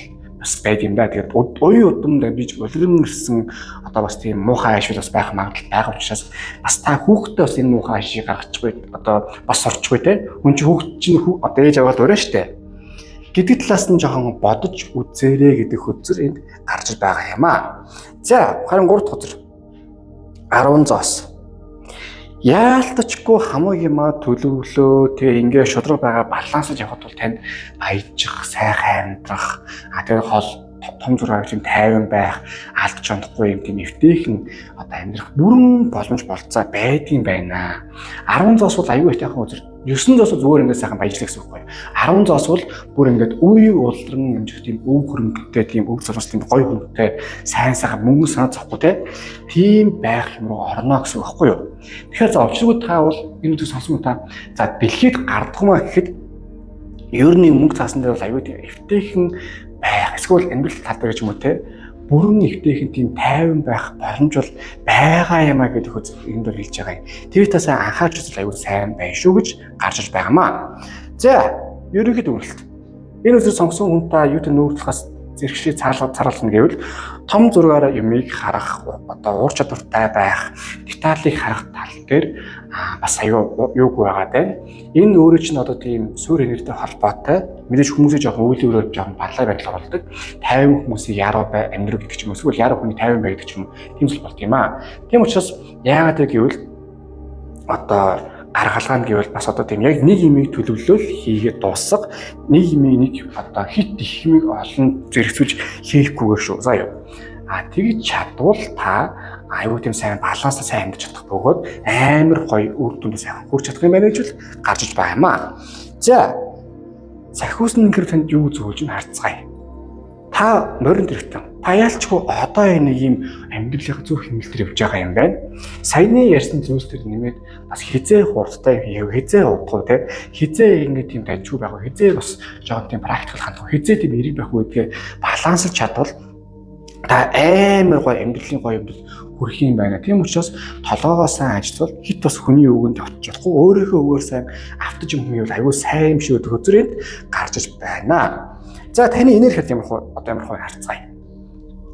бас байд юм да. Тэгээд уян удам дамжиж улиран ирсэн одоо бас тийм муухай ааш бас байх магадлал байгаа учраас бас та хүүхдээ бас энэ муухай аашийг гаргачихгүй одоо бас сурчихгүй те. Хүн чинь хүүхд чинь одоо ээж аваад ураа штэ. Гэдэг талаас нь жоохон бодож үзээрэй гэдэг хөзөр энд гарч байгаа юм аа. За, харин 3 дахь хөзөр. 10 зоос. Яалтчгүй хамаг юмаа төлөвлөө, тэгээ ингээ шудраг байгаа балансаж явахад бол танд баяжих, сайхан амьдрах, тэгээ хол том зураг тийм тайван байх, алдаж ондохгүй юм тийм эвтэйхэн одоо амьдрах бүрэн боломж болцоо байдгийн байна. 10 зоос бол аюу айтайхан үзэр. 9 зоос бол зүгээр ингээд сайхан баяжлаа гэсэн үг байхгүй. 10 зоос бол бүр ингээд үе улран амжих тийм өв хөрөнгөтэй, тийм өв зурс, тийм гоё хөнгөтэй, сайн сайхан мөнгө санаа зовхгүй те. Тийм байх юм руу орно гэсэн үг байхгүй юу? Тэгэхээр за учиргүй та бол энэ үгийг сонсон та за дэлхийд гардгамаа гэхэд ер нь мөнгө цаасан дээр бол аюу тийм эвтэйхэн байх, эсвэл амьдрал тал дээр ч юм уу те, бүрэн эвтэйхэн тийм тайван байх боломж бол байгаа юм а гэдэг хөз энд бол хэлж байгаа юм. Тэр тасаа анхаарч үзэл аюу сайн байна шүү гэж гарч иж байгаа маа. За, ерөнхийд дүгнэлт. Энэ үсэр сонгосон хүн та юутай нүүртлахаас зэрэгшээ цаалгана гэвэл том зургаараа юмыг харах, одоо уур чадвартай байх, деталийг харах тал дээр бас аюу юугүй байгаа даа. Энэ өөрөө чинь одоо тийм суурь энергитэй холбоотой. Мэдээж хүмүүсээ жоохон үйл өрөөр жоохон балай байдал оролдог. 50 хүмүүсийг яруу бай амьдрах гэдэг ч юм уу, эсвэл яруу хүний 50 бай гэдэг ч юм уу. Тийм зүйл болд юм аа. Тийм учраас яагаад гэвэл одоо гаргалгаа нь гэвэл бас одоо тийм яг нэг юмыг төлөвлөл хийгээд дуусгах, нэг юмыг нэг одоо хит их юмыг олон зэрэгцүүлж хийхгүйгээр шүү. За юу. А тэгж чадвал та аюу тийм сайн балансаа сайн амьдарч чадах бөгөөд амар гоё үр дүндээ сайхан хүрч чадах юм байна гэж л гарч иж байгаа юм аа. За, сахиус нь гэр танд юу зөвлөж нь харцгаая. Та морин дэрэгтэн. Та яалчгүй одоо энэ ийм амьдралын зөв хэмнэл төр явж байгаа юм байна. Саяны ярьсан зүйлс төр нэмээд бас хизээ хурдтай юм хизээ удахгүй те, хизээ ингэ тийм дажгүй байх вэ, хизээ бас жоохон тийм практикал хандах, хизээ тийм эрэг байх вэ гэдгээ баланслж чадвал та амар гоё амьдралын гоё юмд хүрэх юм байна. Тийм учраас толгоогоо сайн ажиллавал хит бас хүний үгэнд очиж чадахгүй, өөрийнхөө үгээр сайн автаж юм хүн аюул сайн юм шиг өдөр гарч иж байна. За, таны энерги ямар хөө одоо ямар хөө харцгаая.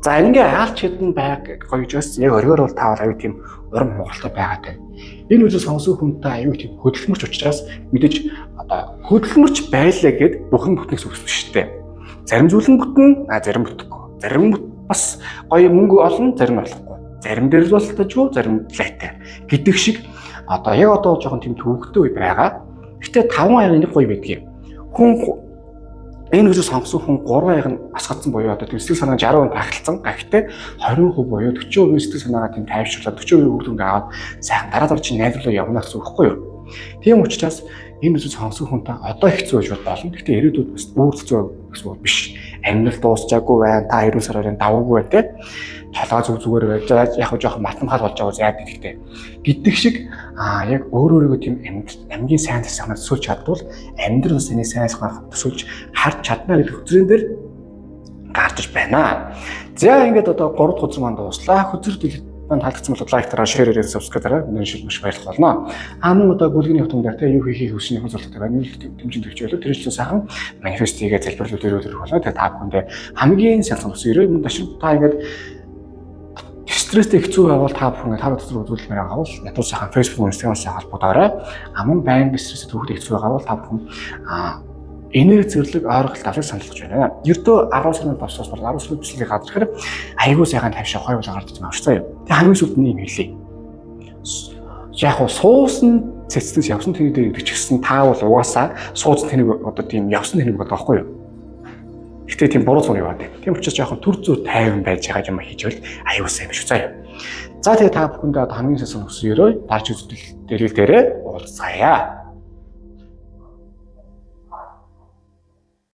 За, ингээ аалч хэдэн байг гоё гэж яг оргиор бол таавал аюу тийм урам хугаралтай байгаа тань. Энэ үеэс сонсон хүнтэй аюу тийм хөдөлмөрч учраас мэдээж одоо хөдөлмөрч байлаа гэд бүхэн бүтнэх зүгс биш үү? Зарим зүйл нь бүтнэ, а зарим бүтэхгүй. Зарим бас гоё мөнгө олно, зарим олохгүй. Зарим дээр л болтожгүй, зарим лайтай гэдэг шиг одоо яг одоо жоохон тийм төвөгтэй үе байгаа. Гэтэ 5 аяг нэг гоё байдгийг. Хүн энэ үеэс сонгосон хүн 3 аяг нь асгацсан буюу одоо тийм сэтгэл санаа 60% багталсан. Гэхдээ 20% буюу 40% сэтгэл санаагаа тийм тайвшруулаад 40% үр дүнг аваад сайхан дараа дараа чинь найдварлаа явна гэсэн үг байхгүй юу? Тийм учраас энэ үеэс сонгосон хүнтэй одоо хэцүү байж болно. Гэхдээ ирээдүйд бас бүр хэцүү гэсэн үг биш. Амьдрал дуусчаагүй байна. Та 90 сарын даваагүй байна те. Толгой зүг зүгээр байж яг хөө жоохон математик болж байгаа заяа гэдэгтэй. Гэдэг шиг яг өөр өөрийгөө тийм амьгийн сайн засахнаар төсөөлж чадвал амьдрал бас таны сайн засахнаар төсөөлж харж чадна гэдэг хөзрөн дээр гарч иж байна. За, ингээд одоо 3 дахь хөзөр маань дууслаа. Хөзөр дэлгэр маань таалагдсан бол лайк дараа, share ээрээ, subscribe дараа энэ шил маш баярлах болно. А мөн одоо бүлгийн явтан дээр те юу хийхийг хүссэн юм зурлагтай байна. Дэмжин төвч байлаа. Тэр чинь сайхан манифест хийгээ залбирлууд өрөөдөр болно. Тэгээ та бүхэндээ хамгийн сайн сонсон өрөө юм дашин та ингээд стресстэй хэцүү байвал та бүхэн та дотор үзүүлмээр байгаа бол надад сайхан Facebook, Instagram-аас холбогдоорой. А мөн байнга стресстэй төвхөд хэцүү байгаа бол та бүхэн энерги зэрлэг ойрголт авах санал болгож байна. Ердөө 10 сарын босоос бол 10 сарын бичлэгийг гадрахаар айгүй сайхан тавшаа хой бол гарч ирсэн авч заяа. Тэг хамгийн сүүлд нь юм хэлье. Яг уу суусан цэцнээс явсан тэнийг дээр гэдэг ч гэсэн та бол угаасаа суусан тэнийг одоо тийм явсан тэнийг байгаа байхгүй юу? Гэтэ тийм буруу зур яваад байна. Тийм учраас жоохон төр зүй тайван байж байгаа юм хийж байл аюу сайн биш үү заяа. За, тэгээ та бүхэндээ одоо хамгийн сайн хүсье өрөө дарж үзэл дээрээ уулзъя.